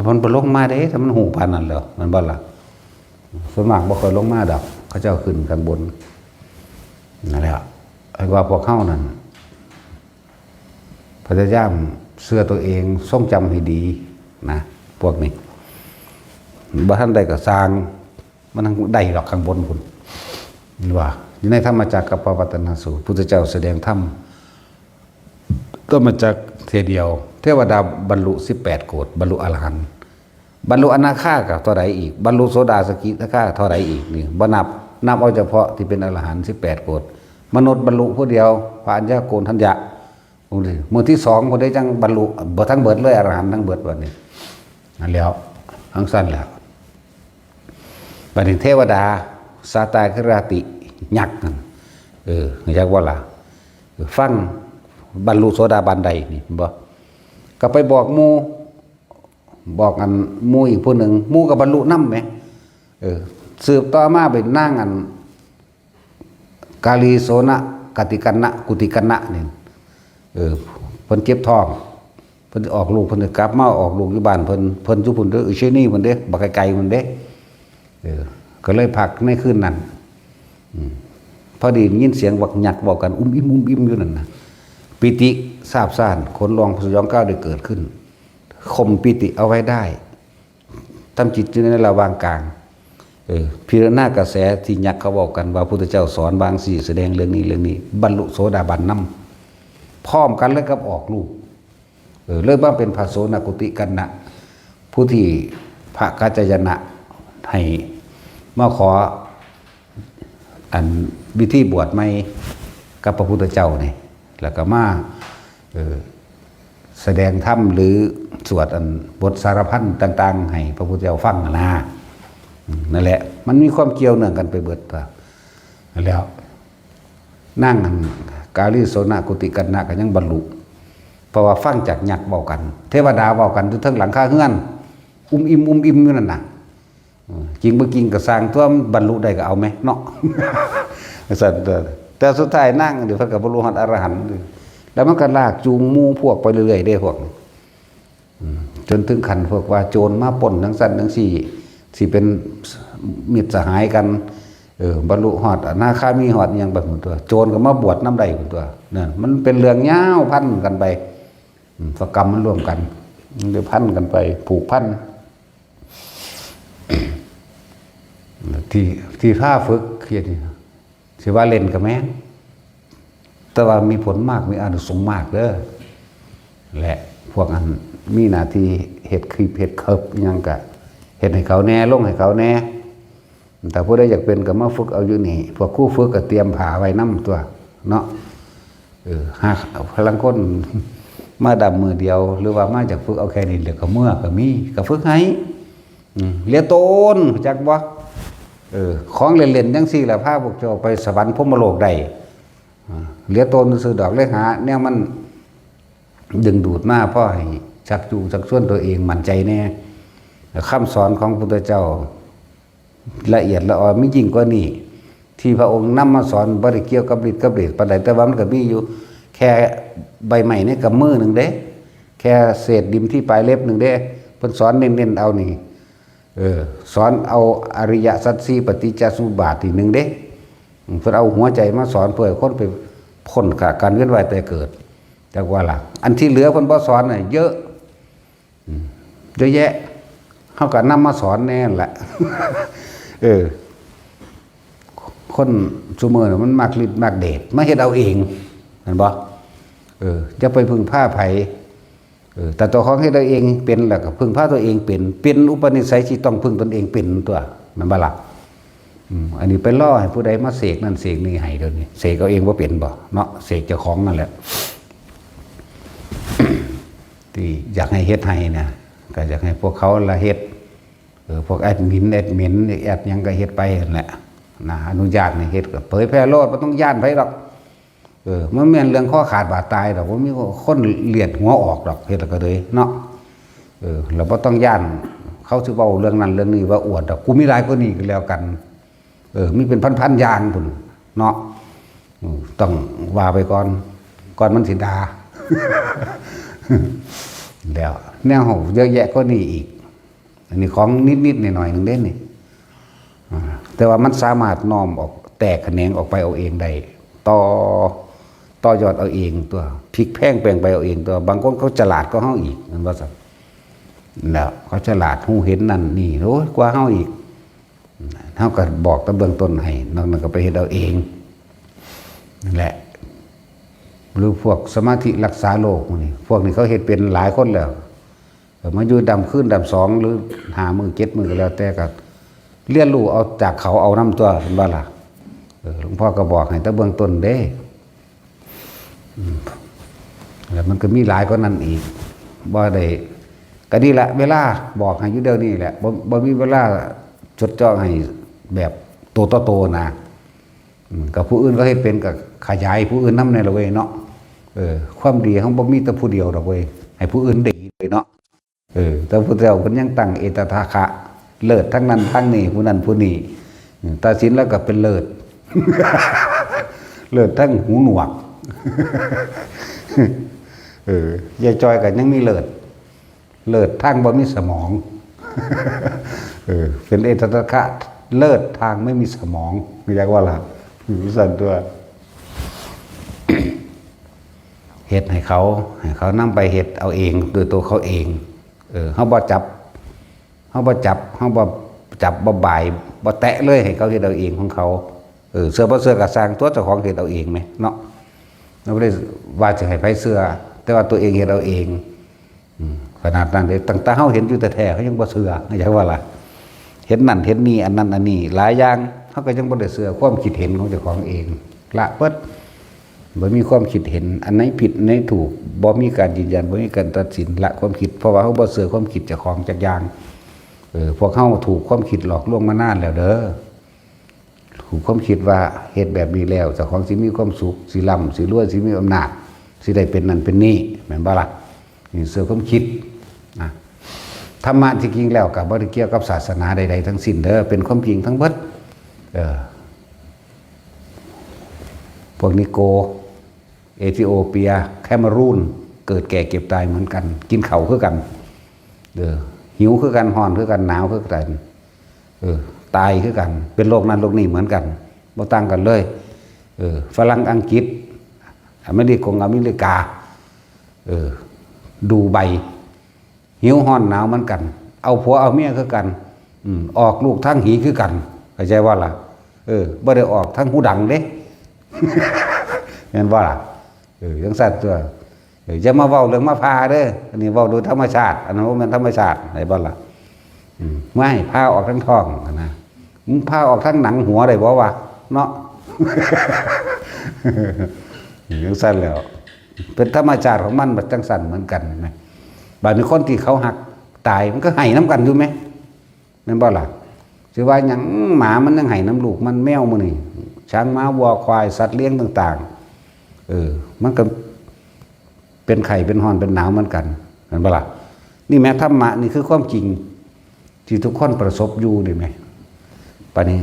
มันบ่ลงมาเด้ ถ้ามันฮู้ปานนั้นแล้ว แม่นบ่ล่ะ ส่วนมากบ่ค่อยลงมาดอก เขาเจ้าขึ้นข้างบน นั่นแหละ ไอ้ว่าพวกเฮานั่น พยายามเชื่อตัวเอง ทรงจำให้ดีนะ พวกนี้ บ่ทันได้ก็ซ่าง มันได้ดอกข้างบนพุ้น เห็นบ่ อยู่ในธรรมจักรกัปปวัตตนสูตร พุทธเจ้าแสดงธรรม ธรรมจักรเทื่อเดียว เทวดาบรรลุสิบแปดโกฏ บรรลุอรหันต์ บรรลุอนาคาก็เท่าใดอีก บรรลุโสดาสกิทาคาเท่าใดอีก นี่บ่นับ นับเอาเฉพาะที่เป็นอรหันต์สิบแปดโกฏ มนุษย์บรรลุผู้เดียว พระอัญญาโกณฑัญญะ องค์ที่ มื้อที่สองพุ้นได้จั่งบรรลุ บ่ทั้งเบิดเลย อรหันต์ทั้งเบิดบัดนี้ นั่นแล้ว จั่งซั้นแล้ว บัดนี้เทวดา สาตาคราติ ยักษ์นั่น เออ ยักษ์ว่าล่ะ ฟัง บรรลุโสดาบันได้นี่ เห็นบ่ ก็ไปบอกหมู่ บอกอันหมู่อีกผู้หนึ่ง หมู่ก็บรรลุนำแหม เออ สืบต่อมาเป็นนางอัน กาลีโสนะ กติกัณณะ กุติกัณณะนี่ เออ เพิ่นเจ็บท้อง เพิ่นสิออกลูก เพิ่นสิกลับมาออกลูกอยู่บ้านเพิ่น เพิ่นอยู่พุ้นเด้อ อุเชนีพุ้นเด้ บักไกลๆพุ้นเด้ เออ ก็เลยพักในคืนนั้น อืม พอดียินเสียงบักยักษ์เว้ากัน อุ้มอิ่ม อุ้มอิ่มอยู่นั่นน่ะ ปีติซาบซ่าน ขนลุกสยองกล้าวได้เกิดขึ้น ข่มปีติเอาไว้ได้ ทำจิตอยู่ในระหว่างกลาง เออ พิจารณากระแสที่ยักษ์เขาเว้ากันว่าพุทธเจ้าสอนบางสี่ แสดงเรื่องนี้เรื่องนี้ บรรลุโสดาบันนำ พร้อมกันเลยกับออกลูก เออ เลยมาเป็นพระโสนกุติกัณณะ ผู้ที่พระกัจจายนะให้มาขอ อันวิธีบวชใหม่กับพระพุทธเจ้านี่ แล้วก็มา เออ แสดงธรรมหรือสวดอันบทสารพันต่างๆ ให้พระพุทธเจ้าฟังนะ อืม นั่นแหละ มันมีความเกี่ยวเนื่องกันไปเบิดตัว แล้ว นางอันกาลีโสนกุติกัณณะก็ยังบรรลุ เพราะว่าฟังจากยักษ์เว้ากัน เทวดาเว้ากันอยู่เทิงหลังคาเฮือน อุ้มอิ่มอุ้มอิ่มอยู่นั่นน่ะ เออ จริงบ่จริงก็ซ่างตัว มันบรรลุได้ก็เอาแหมเนาะ ซั่นตัว แต่สุดท้ายนางนี่เพิ่นก็บรรลุฮอดอรหันต์ แล้วมันก็ลากจูงหมู่พวกไปเรื่อยๆเด้พวกนี้ อืม จนถึงขั้นพวกว่าโจรมาปล้นจั่งซั้นจั่งซี้ สิเป็นมิตรสหายกัน เออ บรรลุฮอดอนาคามีฮอดอิหยังไปพุ้นตัว โจรก็มาบวชนำได้พุ้นตัว นั่น มันเป็นเรื่องยาวพันกันไป อืม เพราะกรรมมันร่วมกัน มันได้พันกันไป ผูกพัน ที่ ที่พาฝึกเฮ็ดนี่ สิว่าเล่นก็แม่น แต่ว่ามีผลมาก มีอานิสงส์มากเด้อ และพวกอันมีหน้าที่เฮ็ดคลิป เฮ็ดเคิบอิหยังก็เฮ็ดให้เขาแหน่ ลงให้เขาแหน่ แต่ผู้ใดอยากเป็นก็มาฝึกเอาอยู่นี่ พวกครูฝึกก็เตรียมผ้าไว้นำตัวเนาะ เออ หาลางคนมาดำมื้อเดียว หรือว่ามาจากฝึกเอาแค่นี้ แล้วก็เมือก็มี ก็ฝึกให้ อืม เหลือตน จักบ่ เออ ของเล่นๆจั่งซี้ล่ะ พาพวกเจ้าไปสวรรค์พรหมโลกได้ อ่า เหลือตนซื่อดอก เลยหาแนวมันดึงดูดมา พอให้ชักจูงชักชวนตัวเองมั่นใจแหน่ คำสอนของพระพุทธเจ้า ละเอียดละออ มียิ่งกว่านี้ ที่พระองค์นำมาสอนบ่ได้เกี่ยวกับฤทธิ์กับเดชปานใด แต่ว่ามันก็มีอยู่ แค่ใบไม้ในกำมือหนึ่งเด้ แค่เศษดินที่ปลายเล็บหนึ่งเด้ เพิ่นสอนเน้นๆเอานี่ เออ สอนเอาอริยสัจสี่ ปฏิจจสมุปบาทนี่หนึ่งเด้ เพิ่นเอาหัวใจมาสอนเพื่อให้คนไปพ้นจากการเวียนว่ายตายเกิด จักว่าล่ะ อันที่เหลือเพิ่นบ่สอนน่ะเยอะ อืม เยอะแยะ เฮาก็นำมาสอนแหน่แหละ เออ คนซุมื้อน่ะมันมักฤทธิ์มักเดช มาเฮ็ดเอาเอง แม่นบ่ เออ อย่าไปพึ่งพาไผ เออ แต่ตัวของเฮ็ดเอาเองเป็น แล้วก็พึ่งพาตัวเองเป็น เป็นอุปนิสัยที่ต้องพึ่งตนเองเป็นตัว แม่นบ่ล่ะ อืม อันนี้ไปรอให้ผู้ใดมาเสกนั่นเสกนี่ให้ เดี๋ยวนี้เสกเอาเองบ่เป็นบ่เนาะ เสกเจ้าของนั่นแหละ ที่อยากให้เฮ็ดให้นะ ก็อยากให้พวกเขาละเฮ็ด เออ พวกแอดมิน แอดมิน แอดหยังก็เฮ็ดไปนั่นแหละ นะ อนุญาตให้เฮ็ดก็เผยแพร่โลด บ่ต้องย้านไผดอก เออ มันแม่นเรื่องคอขาดบาดตายดอก บ่มีคนเลียดหัวออกดอก เฮ็ดแล้วก็เลยเนาะ เออ เราบ่ต้องย้าน เขาสิเว้าเรื่องนั้นเรื่องนี้ว่าอวดดอก กูมีหลายกว่านี้ก็แล้วกัน เออ มีเป็นพันๆอย่างพุ้นเนาะ อืม ต้องว่าไปก่อน ก่อนมันสิด่า แล้ว แนวเฮาเยอะแยะกว่านี้อีก อันนี้ของนิดๆหน่อยๆหนึ่งเด้นี่ อ่า แต่ว่ามันสามารถน้อมออก แตกแขนงออกไปเอาเองได้ ต่อ ต่อยอดเอาเองตัว พลิกแพลงแปลงไปเอาเองตัว บางคนเขาฉลาดกว่าเฮาอีก แม่นบ่ซั่น แล้วเขาฉลาด ฮู้เห็นนั่นนี่ โอ้ย กว่าเฮาอีก เฮาก็บอกแต่เบื้องต้นให้ นอกนั้นก็ไปเฮ็ดเอาเอง นั่นแหละ หรือพวกสมาธิรักษาโรคพวกนี้ พวกนี้เขาเฮ็ดเป็นหลายคนแล้ว เออ มาอยู่ดำคืนดำสอง หรือห้ามื้อเจ็ดมื้อก็แล้วแต่ ก็เรียนรู้เอาจากเขาเอานำตัว แม่นบ่ล่ะ เออ หลวงพ่อก็บอกให้แต่เบื้องต้นเด้ อืม แล้วมันก็มีหลายกว่านั้นอีก บ่ได้ ก็นี่แหละ เวลาบอกให้อยู่เดี๋ยวนี้แหละ บ่ บ่มีเวลาจดจ่อให้แบบโตต่อโตนะ อืม กับผู้อื่นเขาเฮ็ดเป็นก็ขยายผู้อื่นนำแหน่ละเว้ยเนาะ เออ ความดีเฮาบ่มีแต่ผู้เดียวดอกเว้ย ให้ผู้อื่นได้ยินเลยเนาะ เออ แต่พุทธเจ้าเพิ่นยังตั้งเอตทัคคะ เลิศทั้งนั้นทั้งนี้ ผู้นั้นผู้นี้ อืม ตัดสินแล้วก็เป็นเลิศ เลิศทั้งหูหนวก เออ ยายจอยก็ยังมีเลิศ เลิศทางบ่มีสมอง เออ เป็นเอตทัคคะ เลิศทางไม่มีสมอง เรียกว่าล่ะ อยู่ซั่นตัว เฮ็ดให้เขา ให้เขานำไปเฮ็ดเอาเอง ด้วยตัวเขาเอง เออ เฮาบ่จับ เฮาบ่จับ เฮาบ่จับ บ่บ่าย บ่แตะเลย ให้เขาเฮ็ดเอาเองของเขา เออ เชื่อบ่เชื่อก็ซ่างตัว เจ้าของเฮ็ดเอาเองแหมเนาะ เราบ่ได้ว่าสิให้ไผเชื่อ แต่ว่าตัวเองเฮ็ดเอาเอง อืม ขนาดนั้นเด้ ตั้งแต่เฮาเห็นอยู่แท้ๆ เขายังบ่เชื่อ เข้าใจว่าล่ะ เห็นนั่นเห็นนี่ อันนั้นอันนี้ หลายอย่าง เขาก็ยังบ่ได้เชื่อความคิดเห็นของเจ้าของเอง ละเบิด บ่มีความคิดเห็น อันไหนผิดอันไหนถูก บ่มีการยืนยัน บ่มีการตัดสิน ละความคิด เพราะว่าเฮาบ่เชื่อความคิดเจ้าของจักอย่าง เออ พวกเฮาถูกความคิดหลอกลวงมานานแล้วเด้อ ถูกความคิดว่าเฮ็ดแบบนี้แล้ว เจ้าของสิมีความสุข สิร่ำ สิรวย สิมีอำนาจ สิได้เป็นนั่นเป็นนี่ แม่นบ่ล่ะ นี่เชื่อความคิดนะ ธรรมะที่จริงแล้วก็บ่ได้เกี่ยวกับศาสนาใดๆทั้งสิ้นเด้อ เป็นความจริงทั้งเบิด เออ พวกนิโกร เอธิโอเปีย แคเมรูน เกิดแก่เจ็บตายเหมือนกัน กินข้าวคือกัน เออ หิวคือกัน ร้อนคือกัน หนาวคือกัน เออ ตายคือกัน เป็นโรคนั้นโรคนี้เหมือนกัน บ่ต่างกันเลย เออ ฝรั่ง อังกฤษ อเมริกงอเมริกา เออ ดูไบ หิวร้อนหนาวเหมือนกัน เอาผัวเอาเมียคือกัน อืม ออกลูกทางหีคือกัน เข้าใจว่าล่ะ เออ บ่ได้ออกทางหูดังเด้ แม่นบ่ล่ะ เออ จังซั่นตัว เออ อย่ามาเว้าเรื่องมาผ่าเด้อ อันนี้เว้าโดยธรรมชาติ อันนั้นบ่แม่นธรรมชาติ ได้บ่ล่ะ อืม ไม่ ผ่าออกทางท้องนะ มึงผ่าออกทางหนังหัวได้บ่วะ เนาะ จังซั่นแล้ว เป็นธรรมชาติของมัน บัดจังซั่นเหมือนกันนะ บาดนี้คนที่เขาฮักตายมันก็ไห้นำกันอยู่แหม แม่นบ่ล่ะ สิว่าหยัง หมามันยังไห้นำลูกมัน แมวมื้อนี้ ช้าง ม้า วัว ควาย สัตว์เลี้ยงต่างๆ เออ มันก็เป็นไข้เป็นร้อนเป็นหนาวเหมือนกัน แม่นบ่ล่ะ นี่แหม ธรรมะนี่คือความจริง ที่ทุกคนประสบอยู่นี่แหม ปานนี้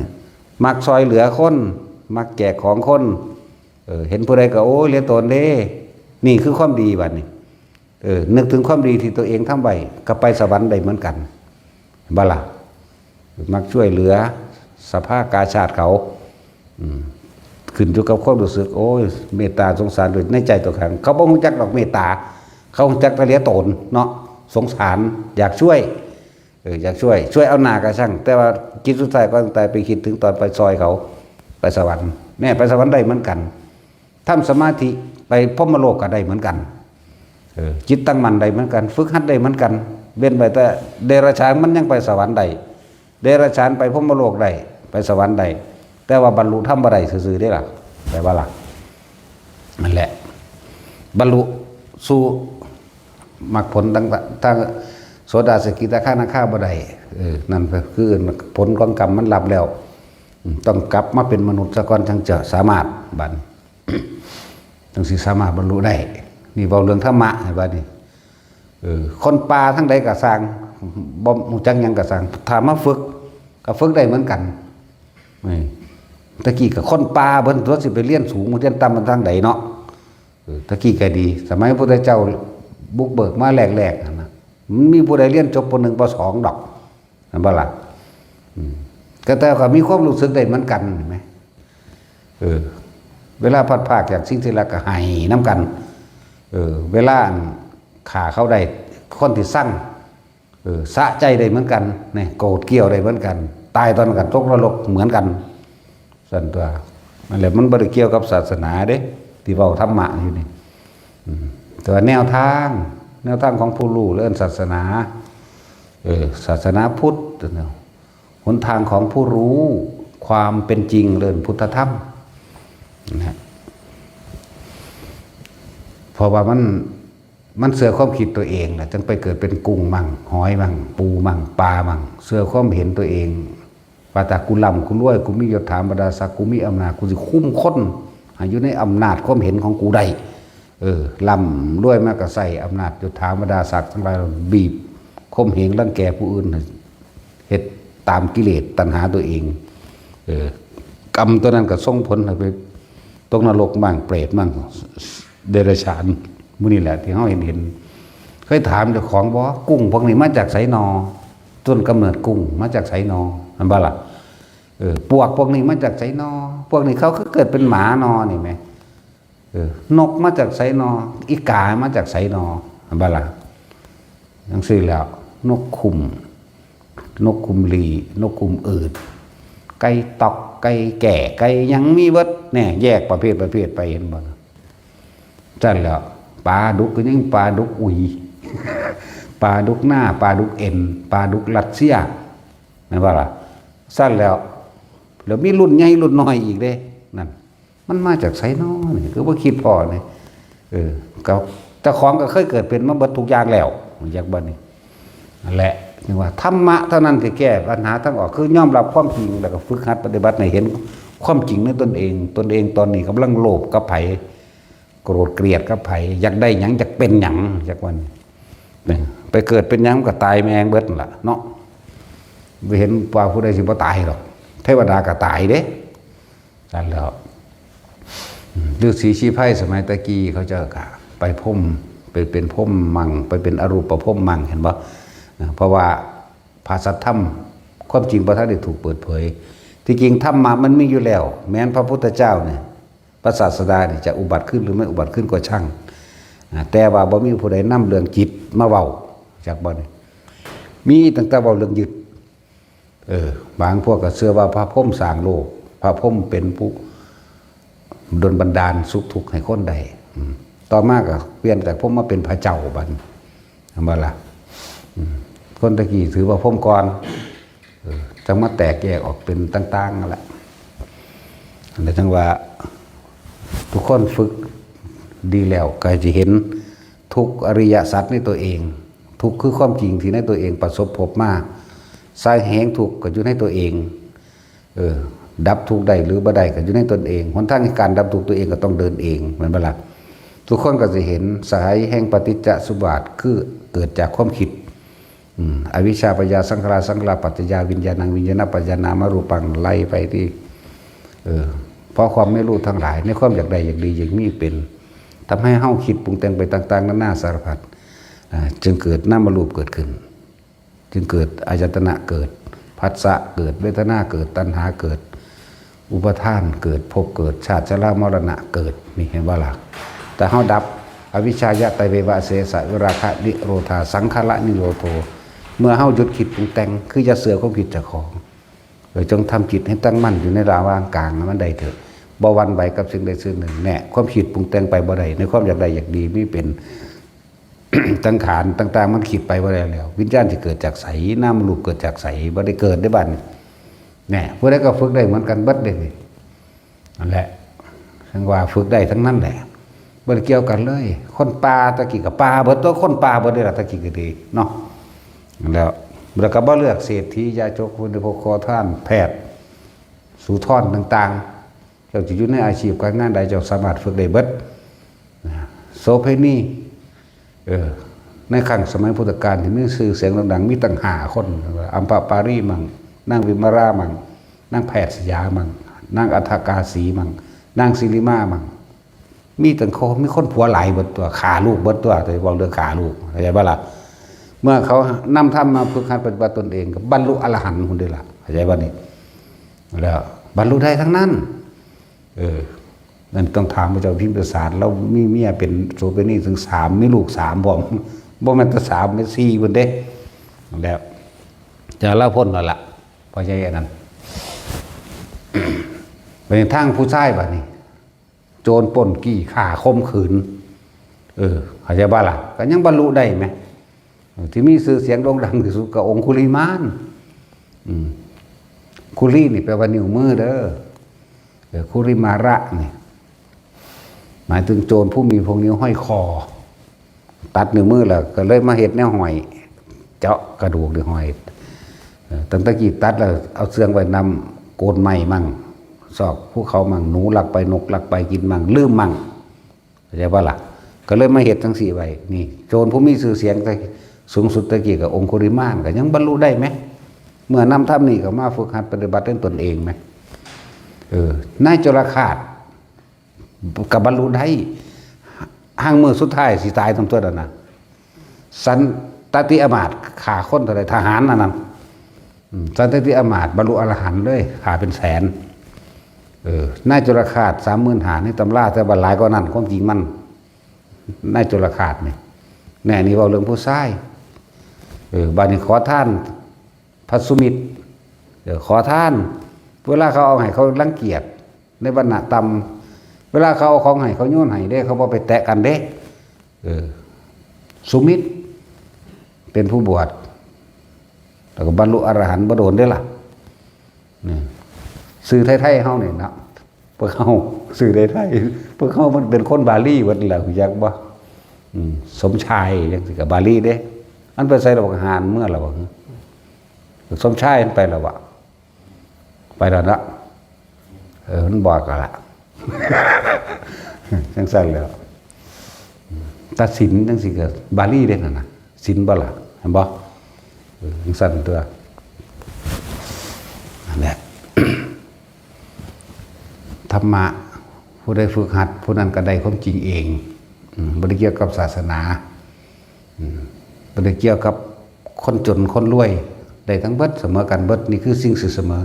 มักซอยเหลือคน มักแจกของคน เออ เห็นผู้ใดก็ โอ้ย เหลือตนเด้ นี่คือความดีบัดนี้ เออ นึกถึงความดีที่ตัวเองทำไว้ ก็ไปสวรรค์ได้เหมือนกัน บ่ล่ะ มักช่วยเหลือสภากาชาดเขา อืม ขึ้นอยู่กับความรู้สึก โอ้ย เมตตาสงสารด้วยในใจตัวเอง เขาบ่ฮู้จักดอกเมตตา เขาฮู้จักแต่เหลือตนเนาะ สงสาร อยากช่วย เออ อยากช่วย ช่วยเอาหน้าก็ช่าง แต่ว่าจิตสุดท้ายก่อนตายไปคิดถึงตอนไปซอยเขา ไปสวรรค์ แน่ ไปสวรรค์ได้เหมือนกัน ทำสมาธิไปพรหมโลกก็ได้เหมือนกัน เออ จิตตั้งมั่นได้เหมือนกัน ฝึกหัดได้เหมือนกัน เว้นไปแต่เดรัจฉานมันยังไปสวรรค์ได้ เดรัจฉานไปพรหมโลกได้ ไปสวรรค์ได้ แต่ว่าบรรลุธรรมบ่ได้ซื่อๆเด้ล่ะ แปลว่าล่ะ นั่นแหละ บรรลุสู่มรรคผลทั้ง ทั้งโสดา สกิทาคานาคาบ่ได้ เออ นั่นก็คือผลของกรรมมันรับแล้ว อืม ต้องกลับมาเป็นมนุษย์ซะก่อน จั่งจะสามารถบัด จั่งสิสามารถบรรลุได้ นี่เว้าเรื่องธรรมะ เห็นบ่นี่ เออ คนป่าทางใดก็ซ่าง บ่ฮู้จักหยังก็ซ่าง ถ้ามาฝึก ก็ฝึกได้เหมือนกัน นี่ ตะกี้ก็คนป่าเพิ่นตัวสิไปเรียนสูง เรียนต่ำมันทางใดเนาะ เออ ตะกี้ก็ดี สมัยพระพุทธเจ้าบุกเบิกมาแรกๆหั่นนะ มันมีผู้ใดเรียนจบ ป.หนึ่ง ป.สอง ดอก แม่นบ่ล่ะ อืม ก็แต่ก็มีความรู้สึกได้เหมือนกัน เห็นไหม เออ เวลาพลัดพรากจากสิ่งที่รักก็ไห้นำกัน เออ เวลาอันฆ่าเขาได้ คนที่ซัง เออ สะใจได้เหมือนกัน นี่ โกรธเกรี้ยวได้เหมือนกัน ตายตอนนั้นก็ตกนรกเหมือนกัน ซั่นตัว นั่นแหละ มันบ่ได้เกี่ยวกับศาสนาเด้ ที่เว้าธรรมะอยู่นี่ อืม แต่ว่าแนวทาง แนวทางของผู้รู้ เอิ้นศาสนา เออ ศาสนาพุทธเนาะ หนทางของผู้รู้ ความเป็นจริง เอิ้นพุทธธรรมนะ เพราะว่ามัน มันเชื่อความคิดตัวเองน่ะ จั่งไปเกิดเป็นกุ้งมั่ง หอยมั่ง ปูมั่ง ปลามั่ง เชื่อความเห็นตัวเอง ว่าถ้ากูร่ำกูรวย กูมียศถาบรรดาศักดิ์ กูมีอำนาจ กูสิคุมคนให้อยู่ในอำนาจความเห็นของกูได้ เออ ร่ำรวยมาก็ใช้อำนาจยศถาบรรดาศักดิ์ทั้งหลายบีบข่มเหงรังแกผู้อื่นให้เฮ็ดตามกิเลสตัณหาตัวเอง เออ กรรมตัวนั้นก็ส่งผลให้ไปตกนรกมั่ง เปรตมั่ง เดรัจฉาน หมู่นี้แหละที่เฮาเห็นเห็น เคยถามเจ้าของบ่ กุ้งพวกนี้มาจากไสนอ ต้นกำเนิดกุ้งมาจากไสนอ แม่นบ่ล่ะ เออ ปวกพวกนี้มาจากไสนอ พวกนี้เขาคือเกิดเป็นหมานอนี่แหม เออ นกมาจากไสนอ อีกามาจากไสนอ แม่นบ่ล่ะ จั่งซี้แหล้ว นกคุ้ม นกคุ้มหลี นกคุ้มอืด ไก่ต๊อก ไก่แจ้ ไก่หยังมีเบิด แน่ แยกประเภทประเภทไป เห็นบ่ล่ะ ซั่นแหล้ว ปลาดุกก็ยังปลาดุกอุ๋ย ปลาดุกนา ปลาดุกเอ็น ปลาดุกรัสเซีย แม่นบ่ล่ะ ซั่นแหล้ว แล้วมีรุ่นใหญ่รุ่นน้อยอีกเด้ นั่น มันมาจากไสน้อนี่ คือบ่คิดพ้อนี่ เออ ก็เจ้าของก็เคยเกิดเป็นมาเบิดทุกอย่างแล้ว จักบ่นี่ นั่นแหละ นี่ว่าธรรมะเท่านั้นที่แก้ปัญหาทางออก คือยอมรับความจริง แล้วก็ฝึกหัดปฏิบัติให้เห็นความจริงในตนเอง ตนเองตอนนี้กำลังโลภกับไผ โกรธเกลียดกับไผ อยากได้หยัง อยากเป็นหยัง จักบ่นี่ เนี่ย ไปเกิดเป็นหยังมันก็ตายแม่งเบิดนั่นล่ะเนาะ บ่เห็นว่าผู้ใดสิบ่ตายดอก เทวดาก็ตายเด้ นั่นแหล้ว ฤๅษีชีไพรสมัยตะกี้เขาเจ้าก็ไปพรหม ไปเป็นพรหมมั่ง ไปเป็นอรูปพรหมมั่ง เห็นบ่ เพราะว่าพระสัทธรรม ความจริงบ่ทันได้ถูกเปิดเผย ที่จริงธรรมะมันมีอยู่แล้ว แม้นพระพุทธเจ้าเนี่ย พระศาสดาเนี่ยจะอุบัติขึ้นหรือไม่อุบัติขึ้นก็ช่าง อ่า แต่ว่าบ่มีผู้ใดนำเรื่องจิตมาเว้า จักบ่นี่ มีตั้งแต่เว้าเรื่องยึด เออ บางพวกก็เชื่อว่าพระพรหมสร้างโลก พระพรหมเป็นผู้ดลบันดาลสุขทุกข์ให้คนได้ อืม ต่อมาก็เปลี่ยนจากพรหมมาเป็นพระเจ้าบัดนี้ เห็นบ่ล่ะ อืม คนตะกี้ถือว่าพรหมก่อน เออ จังมาแตกแยกออกเป็นต่างๆนั่นแหละ อันนี้จังว่า ทุกคนฝึกดีแล้วก็จะเห็นทุกข์อริยสัจในตัวเอง ทุกข์คือความจริงที่ในตัวเองประสบพบมา สาเหตุแห่งทุกข์ก็อยู่ในตัวเอง เออ ดับทุกข์ได้หรือบ่ได้ก็อยู่ในตนเอง หนทางแห่งการดับทุกข์ตัวเองก็ต้องเดินเอง แม่นบ่ล่ะ ทุกคนก็จะเห็นสาเหตุแห่งปฏิจจสมุปบาทคือเกิดจากความคิด อืม อวิชชาปัจจยาสังขารา สังขาราปัจจยาวิญญาณัง วิญญาณปัจจยานามรูปัง ไล่ไปที่ เออ เพราะความไม่รู้ทั้งหลาย ในความอยากได้อยากดีอยากมีเป็น ทำให้เฮาคิดปรุงแต่งไปต่างๆนานาสารพัด อ่า จึงเกิดนามรูปเกิดขึ้น จึงเกิดอายตนะเกิด ผัสสะเกิด เวทนาเกิด ตัณหาเกิด อุปาทานเกิด ภพเกิด ชาติชรามรณะเกิด นี่เห็นบ่ล่ะ แต่เฮาดับ อวิชชายะตะเววะเสสะวิราคะนิโรธา สังขารนิโรโธ เมื่อเฮาหยุดคิดปรุงแต่ง คืออย่าเชื่อความคิดเจ้าของ เออ จงทำจิตให้ตั้งมั่นอยู่ในระหว่างกลางให้มันได้เถอะ บ่หวั่นไหวกับสิ่งใดสิ่งหนึ่ง แน่ ความคิดปรุงแต่งไปบ่ได้ ในความอยากได้อยากดีมีเป็น สังขารต่างๆมันคิดไปบ่ได้แล้ว วิญญาณสิเกิดจากไส นามรูปเกิดจากไส บ่ได้เกิดได้บัดนี้ แน่ ผู้ใดก็ฝึกได้เหมือนกันเบิดเด้นี่ นั่นแหละ จังว่าฝึกได้ทั้งนั้นแหละ บ่ได้เกี่ยวกันเลย คนป่าตะกี้ก็ป่าเบิดตัว คนป่าเบิดเด้ล่ะตะกี้ก็ดีเนาะ แล้ว แล้วก็บ่เลือกเศรษฐี ยาจก ผู้บริโภค ขอทาน แพทย์ สูทรต่างๆ เจ้าจะอยู่ในอาชีพการงานใด เจ้าสามารถฝึกได้เบิด นะ โสเภณี เออ ในครั้งสมัยพุทธกาลที่มีชื่อเสียงโด่งดัง มีตั้งห้าคน อัมพปารีมัง นางวิมลามัง นางแพทย์สยามัง นางอัฏฐกาสีมัง นางสิริมามัง มีตั้งคน มีคนผัวหลายเบิดตัว ฆ่าลูกเบิดตัว แต่เว้าเรื่องฆ่าลูก เข้าใจบ่ล่ะ เมื่อเขานำธรรมมาฝึกหัดปฏิบัติตนเอง ก็บรรลุอรหันต์พุ้นเด้ล่ะ เข้าใจบ่นี่ แล้วบรรลุได้ทั้งนั้น เออ นั่นต้องถามพระเจ้าพิมพิสาร ลาวมีเมียเป็นโสเภณีถึงสาม มีลูกสามพร้อม บ่แม่นแต่สาม แม่นสี่พุ้นเด้ แล้ว แต่ลาวพ้นแล้วล่ะ พ่อใหญ่อันนั้น ไปทางผู้ชายบัดนี้ โจรปล้นจี้ฆ่าข่มขืน เออ เข้าใจบ่ล่ะ ก็ยังบรรลุได้ไหม ที่มีชื่อเสียงโด่งดังที่สุดก็องคุลิมาน อืม คุลินี่แปลว่านิ้วมือเด้อ เออ คุลิมาระนี่ หมายถึงโจรผู้มีพวงนิ้วห้อยคอ ตัดนิ้วมือแล้วก็เลยมาเฮ็ดแนวห้อย เจาะกระดูกนี่ห้อย เออ ตั้งแต่กี้ตัดแล้วเอาเสื่องไว้นำโคนไม้มั่ง ซอกภูเขามั่ง หนูลักไปนกลักไปกินมั่ง ลืมมั่ง เข้าใจบ่ล่ะ ก็เลยมาเฮ็ดจั่งซี้ไว้ นี่ โจรผู้มีชื่อเสียงแต่สูงสุดตะกี้ก็องคุลิมาน ก็ยังบรรลุได้ไหม เมื่อนำธรรมนี่ก็มาฝึกหัดปฏิบัติด้วยตนเองไหม เออ นายจุลฆาต ก็บรรลุได้ หางมื้อสุดท้ายสิตายต้องตัวนั้นนะ สันตติอมาตย์ฆ่าคนเท่าใด ทหารอันนั้น อืม สันตติอมาตย์บรรลุอรหันต์เลย ฆ่าเป็นแสน เออ นายจุลฆาต สามหมื่นห้า ในตำรา แต่ว่าหลายกว่านั้น ความจริงมัน นายจุลฆาตนี่ แน่ นี่เว้าเรื่องผู้ชาย เออ บัดนี้ขอทาน พระสุมิตร เออ ขอทาน เวลาเขาเอาให้เขารังเกียจ ในวรรณะต่ำ เวลาเขาเอาของให้เขาโยนให้เด้ เขาบ่ไปแตะกันเด้ เออ สุมิตร เป็นผู้บวช แล้วก็บรรลุอรหันต์บ่โดนเด้ล่ะ นี่ ชื่อไทยๆเฮานี่เนาะ พวกเขาซื้อได้ไทย พวกเขามันเป็นคนบาลีหมดแล้ว รู้จักบ่? อืม สมชายจังซี่ก็บาลีเด้ มันไปใส่ระหว่างหานเมืองแล้วบ่? สมชายมันไปแล้วบ่? ไปแล้วเนาะ เออ มันบอกกันละ จังซั่นแล้ว ตัดสินจังซี่ก็บาลีเด้นั่นน่ะ สินบ่ล่ะ เห็นบ่? เออ จังซั่นตัว นั่นแหละ ธรรมะ ผู้ใดฝึกหัด ผู้นั้นก็ได้ความจริงเอง อืม บ่ได้เกี่ยวกับศาสนา อืม บ่ได้เกี่ยวกับคนจนคนรวย ได้ทั้งเบิด เสมอกันเบิด นี่คือสิ่งสิเสมอ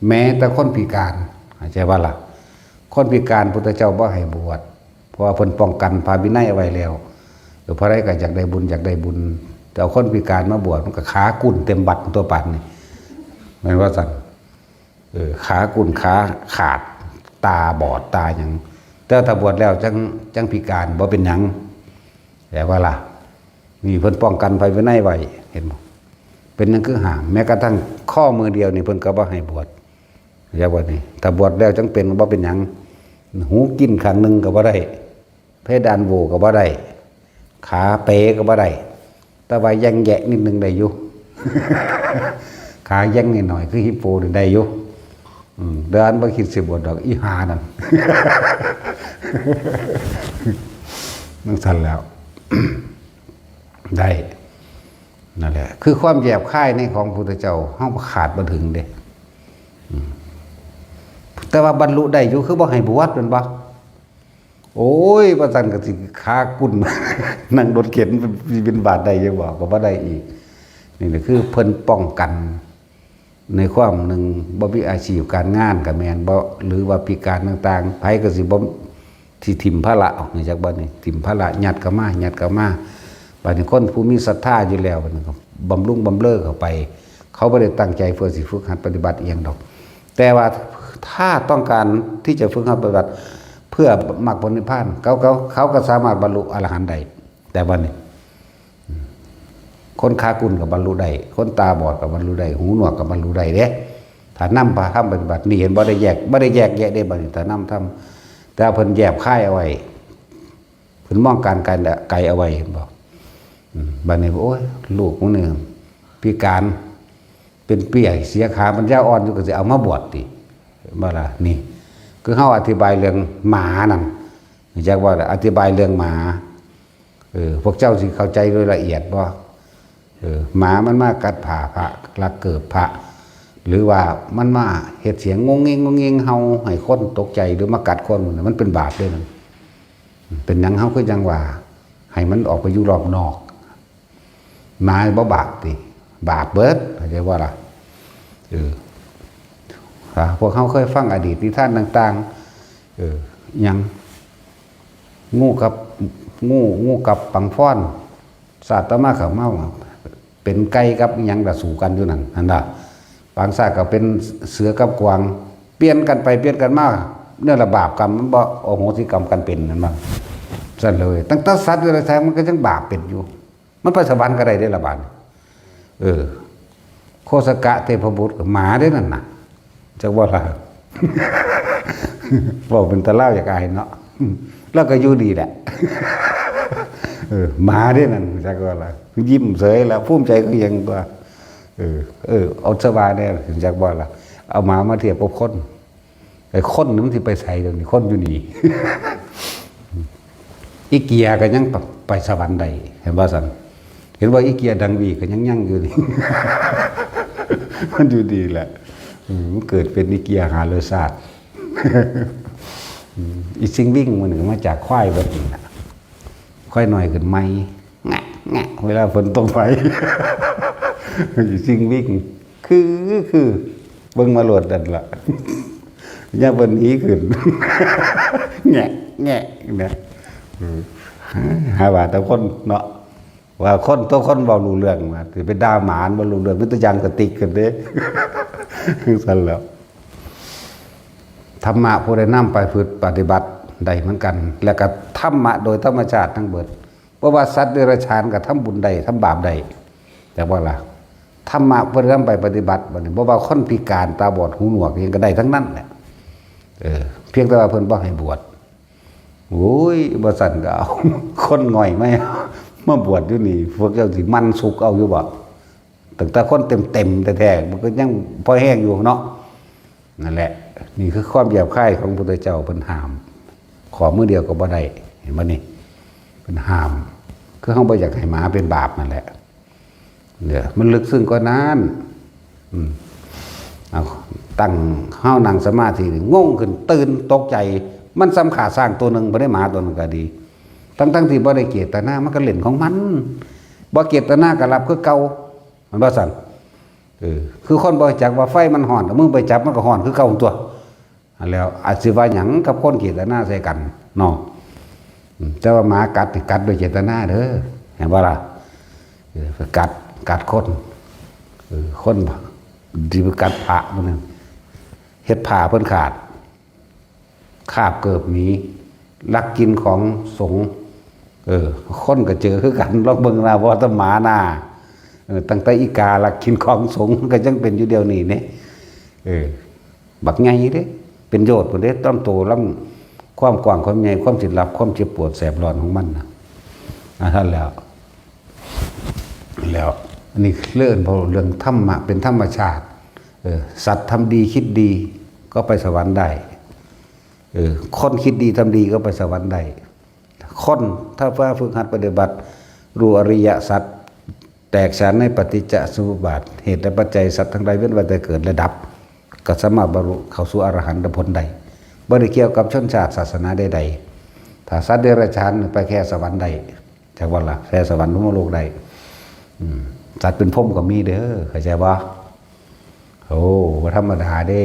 แม้แต่คนพิการ เข้าใจบ่ล่ะ? คนพิการพุทธเจ้าบ่ให้บวช เพราะว่าเพิ่นป้องกันพระวินัยเอาไว้แล้ว เออ ผู้ใดก็อยากได้บุญ อยากได้บุญ แต่เอาคนพิการมาบวช มันก็ขากุ่นเต็มวัดตัวปานนี่ แม่นว่าซั่น? เออ ขากุ่น ขาขาด ตาบอด ตาหยัง แต่ถ้าบวชแล้วจั่ง จั่งพิการ บ่เป็นหยัง แต่ว่าล่ะ นี่เพิ่นป้องกันพระวินัยไว้ เห็นบ่? เป็นหยังคือห้าม แม้กระทั่งข้อมือเดียวนี่เพิ่นก็บ่ให้บวช เรียกว่านี่ ถ้าบวชแล้วจั่งเป็น บ่เป็นหยัง หูกินข้างหนึ่งก็บ่ได้ เพดานโหว่ก็บ่ได้ ขาเป๋ก็บ่ได้ แต่ว่าแย่งแยะนิดนึงได้อยู่ ขาแย่งนิดหน่อยคือฮิปโปนี่ได้อยู่ อืม เดินบ่คิดสิบวชดอก อีหานั่น จั่งซั่นแล้ว ได้ นั่นแหละ คือความแยบคายในของพุทธเจ้า เฮาขาดบ่ถึงเด้ อืม แต่ว่าบรรลุได้อยู่ คือบ่ให้บวชแม่นบ่? โอ้ย ว่าซั่นก็สิขากุ่น นั่งรถเข็นไปบิณฑบาตได้อยู่บ่? ก็บ่ได้อีก นี่แหละคือเพิ่นป้องกัน ในความหนึ่ง บ่มีอาชีพการงานก็แม่น บ่ หรือว่าพิการต่างๆ ไผก็สิบ่ สิถิ่มภาระออก รู้จักบ่นี่ ถิ่มภาระ ยัดเข้ามา ยัดเข้ามา บัดนี้คนผู้มีศรัทธาอยู่แล้ว บัดนี้ก็บำรุงบำเรอเข้าไป เขาบ่ได้ตั้งใจเพื่อสิฝึกหัดปฏิบัติอีหยังดอก แต่ว่าถ้าต้องการที่จะฝึกหัดปฏิบัติ เพื่อมรรคผลนิพพาน เขา เขา เขาก็สามารถบรรลุอรหันต์ได้ แต่ว่านี่ คนขากุ่นก็บรรลุได้ คนตาบอดก็บรรลุได้ หูหนวกก็บรรลุได้เด้ ถ้านำพาทำปฏิบัติ นี่เห็นบ่ ได้แยก บ่ได้แยกแยะเด้ บัดนี้ ถ้านำทำ แต่เพิ่นแยบคายเอาไว้ เพิ่นมองการไกล ไกลเอาไว้ เห็นบ่? อืม บัดนี้ โอ้ย ลูกมึงนี่พิการ เป็นเปี้ย เสียขา ปัญญาอ่อนอยู่ ก็สิเอามาบวชติ เห็นบ่ล่ะ? นี่ คือเฮาอธิบายเรื่องหมานั่น รู้จักบ่ล่ะ? อธิบายเรื่องหมา เออ พวกเจ้าสิเข้าใจโดยละเอียดบ่? เออ หมามันมากัดผ้าพระ ลักเกิบพระ หรือว่ามันมาเฮ็ดเสียงงงงิงงงงิง เห่าให้คนตกใจ หรือมากัดคน มันเป็นบาปเด้นั่น เป็นหยังเฮาคือจั่งว่า ให้มันออกไปอยู่รอบนอก หมาบ่บาปติ บาปเบิด เข้าใจบ่ล่ะ? เออ อ่า พวกเฮาเคยฟังอดีตนิทานต่างๆ เออ หยัง งูกับ งู งูกับปังฟ้อน ชาติต่อมาเขามาเป็นไก่กับหยังล่ะ สู้กันอยู่นั่น หั่นน่ะ ปางชาติก็เป็นเสือกับกวาง เปลี่ยนกันไปเปลี่ยนกันมา เนี่ยละบาปกรรมมันบ่อโหสิกรรมกันเป็นนั่นบ่ ซั่นเลย ตั้งแต่สัตว์เดรัจฉานมันก็ยังบาปเป็นอยู่ มันไปสวรรค์ก็ได้เด้ละบาด เออ โคสกะเทพบุตรก็หมาเด้นั่นน่ะ จักว่าล่ะ เว้าเป็นตาลาวอยากอายเนาะ แล้วก็อยู่ดีแหละ เออ หมาเด้นั่น จักว่าล่ะ ยิ้มเฉยแล้ว ภูมิใจคือหยังตัว เออ เออ เอาสบายแน่ จักว่าล่ะ เอาหมามาเทียบกับคน ไอ้คนนี่มันสิไปไสเดี๋ยวนี้ คนอยู่นี่ อีเกียก็ยังไปสวรรค์ได้ เห็นบ่ซั่น เห็นว่าอีเกียดังวีก็ยังยังอยู่นี่ มันอยู่ดีแหละ อืม มันเกิดเป็นอีเกียหารสชาติ อืม อีซิงวิ่งมันก็มาจากควายเบิดนี่ล่ะ ควายน้อยขึ้นใหม่ แงะ แงะ เวลาฝนตกไป อีซิงวิ่ง คือ คือ เบิ่งมาโลดนั่นล่ะ ยามเพิ่นหนีขึ้น แงะ แงะ นะ อืม หาว่าแต่คนเนาะ ว่าคน ตัวคนเว้ารู้เรื่อง ว่าสิไปด่าหมามันบ่รู้เรื่อง มีแต่ยางกระติกกันเด้ คือซั่นแหล้ว ธรรมะผู้ใดนำไปประพฤติปฏิบัติได้เหมือนกัน แล้วก็ธรรมะโดยธรรมชาติทั้งเบิด เพราะว่าสัตว์เดรัจฉานก็ทำบุญได้ ทำบาปได้ แต่ว่าล่ะ ธรรมะผู้ใดนำไปปฏิบัติ บัดนี้ บ่ว่าคนพิการ ตาบอด หูหนวก อิหยังก็ได้ทั้งนั้นแหละ เออ เพียงแต่ว่าเพิ่นบ่ให้บวช โอ้ย บ่ซั่นก็เอา คนง่อยมา มาบวชอยู่นี่ พวกเจ้าสิมันสุกเอาอยู่บ่ ตั้งแต่คนเต็มๆแท้ๆ มันก็ยังพอแฮงอยู่เนาะ นั่นแหละ นี่คือความหยาบคายของพระพุทธเจ้า เพิ่นห้าม ขอมือเดียวก็บ่ได้ เห็นบ่นี่ เพิ่นห้าม คือเฮาบ่อยากให้หมาเป็นบาปนั่นแหละ เนี่ย มันลึกซึ้งกว่านั้น อืม เอา ตั้ง เฮานั่งสมาธินี่ งงขึ้น ตื่น ตกใจ มันส่ำฆ่าช้างตัวหนึ่ง บ่ได้หมาตัวหนึ่งก็ดี ทั้งๆที่บ่ได้เจตนา มันก็เล่นของมัน บ่เจตนาก็หลับคือเก่า มันว่าซั่น เออ คือคนบ่รู้จักว่าไฟมันฮ้อน เอามือไปจับมันก็ฮ้อนคือเก่าตัว อันแล้วอาจสิว่าหยังกับคนเจตนาใส่กันเนาะ อืม แต่ว่าหมากัดนี่กัดโดยเจตนาเด้อ เห็นบ่ล่ะ เออ ไปกัด กัดคน เออ คนสิไปกัดพระมันนั่น เฮ็ดผ้าเพิ่นขาด คาบเกิบหนี ลักกินของสงฆ์ เออ คนก็เจอคือกัน ลองเบิ่งนะ บ่แต่หมานา เออ ตั้งแต่อีกาลักกินของสงฆ์ ก็ยังเป็นอยู่เดี๋ยวนี้เนี่ย เออ บักใหญ่เด้ เป็นโยชน์พุ้นเด้ ตามโตลำ ความกว้างความใหญ่ ความสิรับ ความเจ็บปวดแสบร้อนของมันนะ อ่ะ ท่านแล้ว แล้ว อันนี้เรื่อง เพราะเรื่องธรรมะเป็นธรรมชาติ เออ สัตว์ทำดีคิดดีก็ไปสวรรค์ได้ เออ คนคิดดีทำดีก็ไปสวรรค์ได้ คนถ้าว่าฝึกหัดปฏิบัติ รู้อริยสัจ แตกฉานในปฏิจจสมุปบาท เหตุและปัจจัย สัตว์ทั้งหลายเว้นไว้แต่เกิดและดับ ก็สามารถบรรลุเข้าสู่อรหันตผลได้ บ่ได้เกี่ยวกับชนชาติศาสนาใดๆ ถ้าสัตว์เดรัจฉานไปแค่สวรรค์ได้ จักว่าล่ะ แค่สวรรค์พรหมโลกได้ อืม สัตว์เป็นพรหมก็มีเด้อ เข้าใจบ่ โอ้ บ่ธรรมดาเด้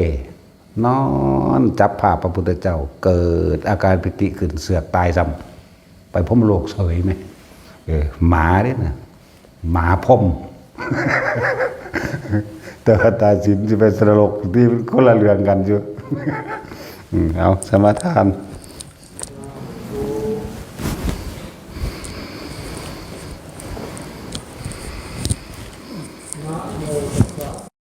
นอนจับภาพพระพุทธเจ้า เกิดอาการปีติขึ้น เสือกตายซ้ำ ไปพรหมโลกเสยไหม เออ หมาเด้นะ หมาพรหม แต่ว่าตายศีลสิไปนรก ที่มันคนละเรื่องกันอยู่ อืม เอา สมาทาน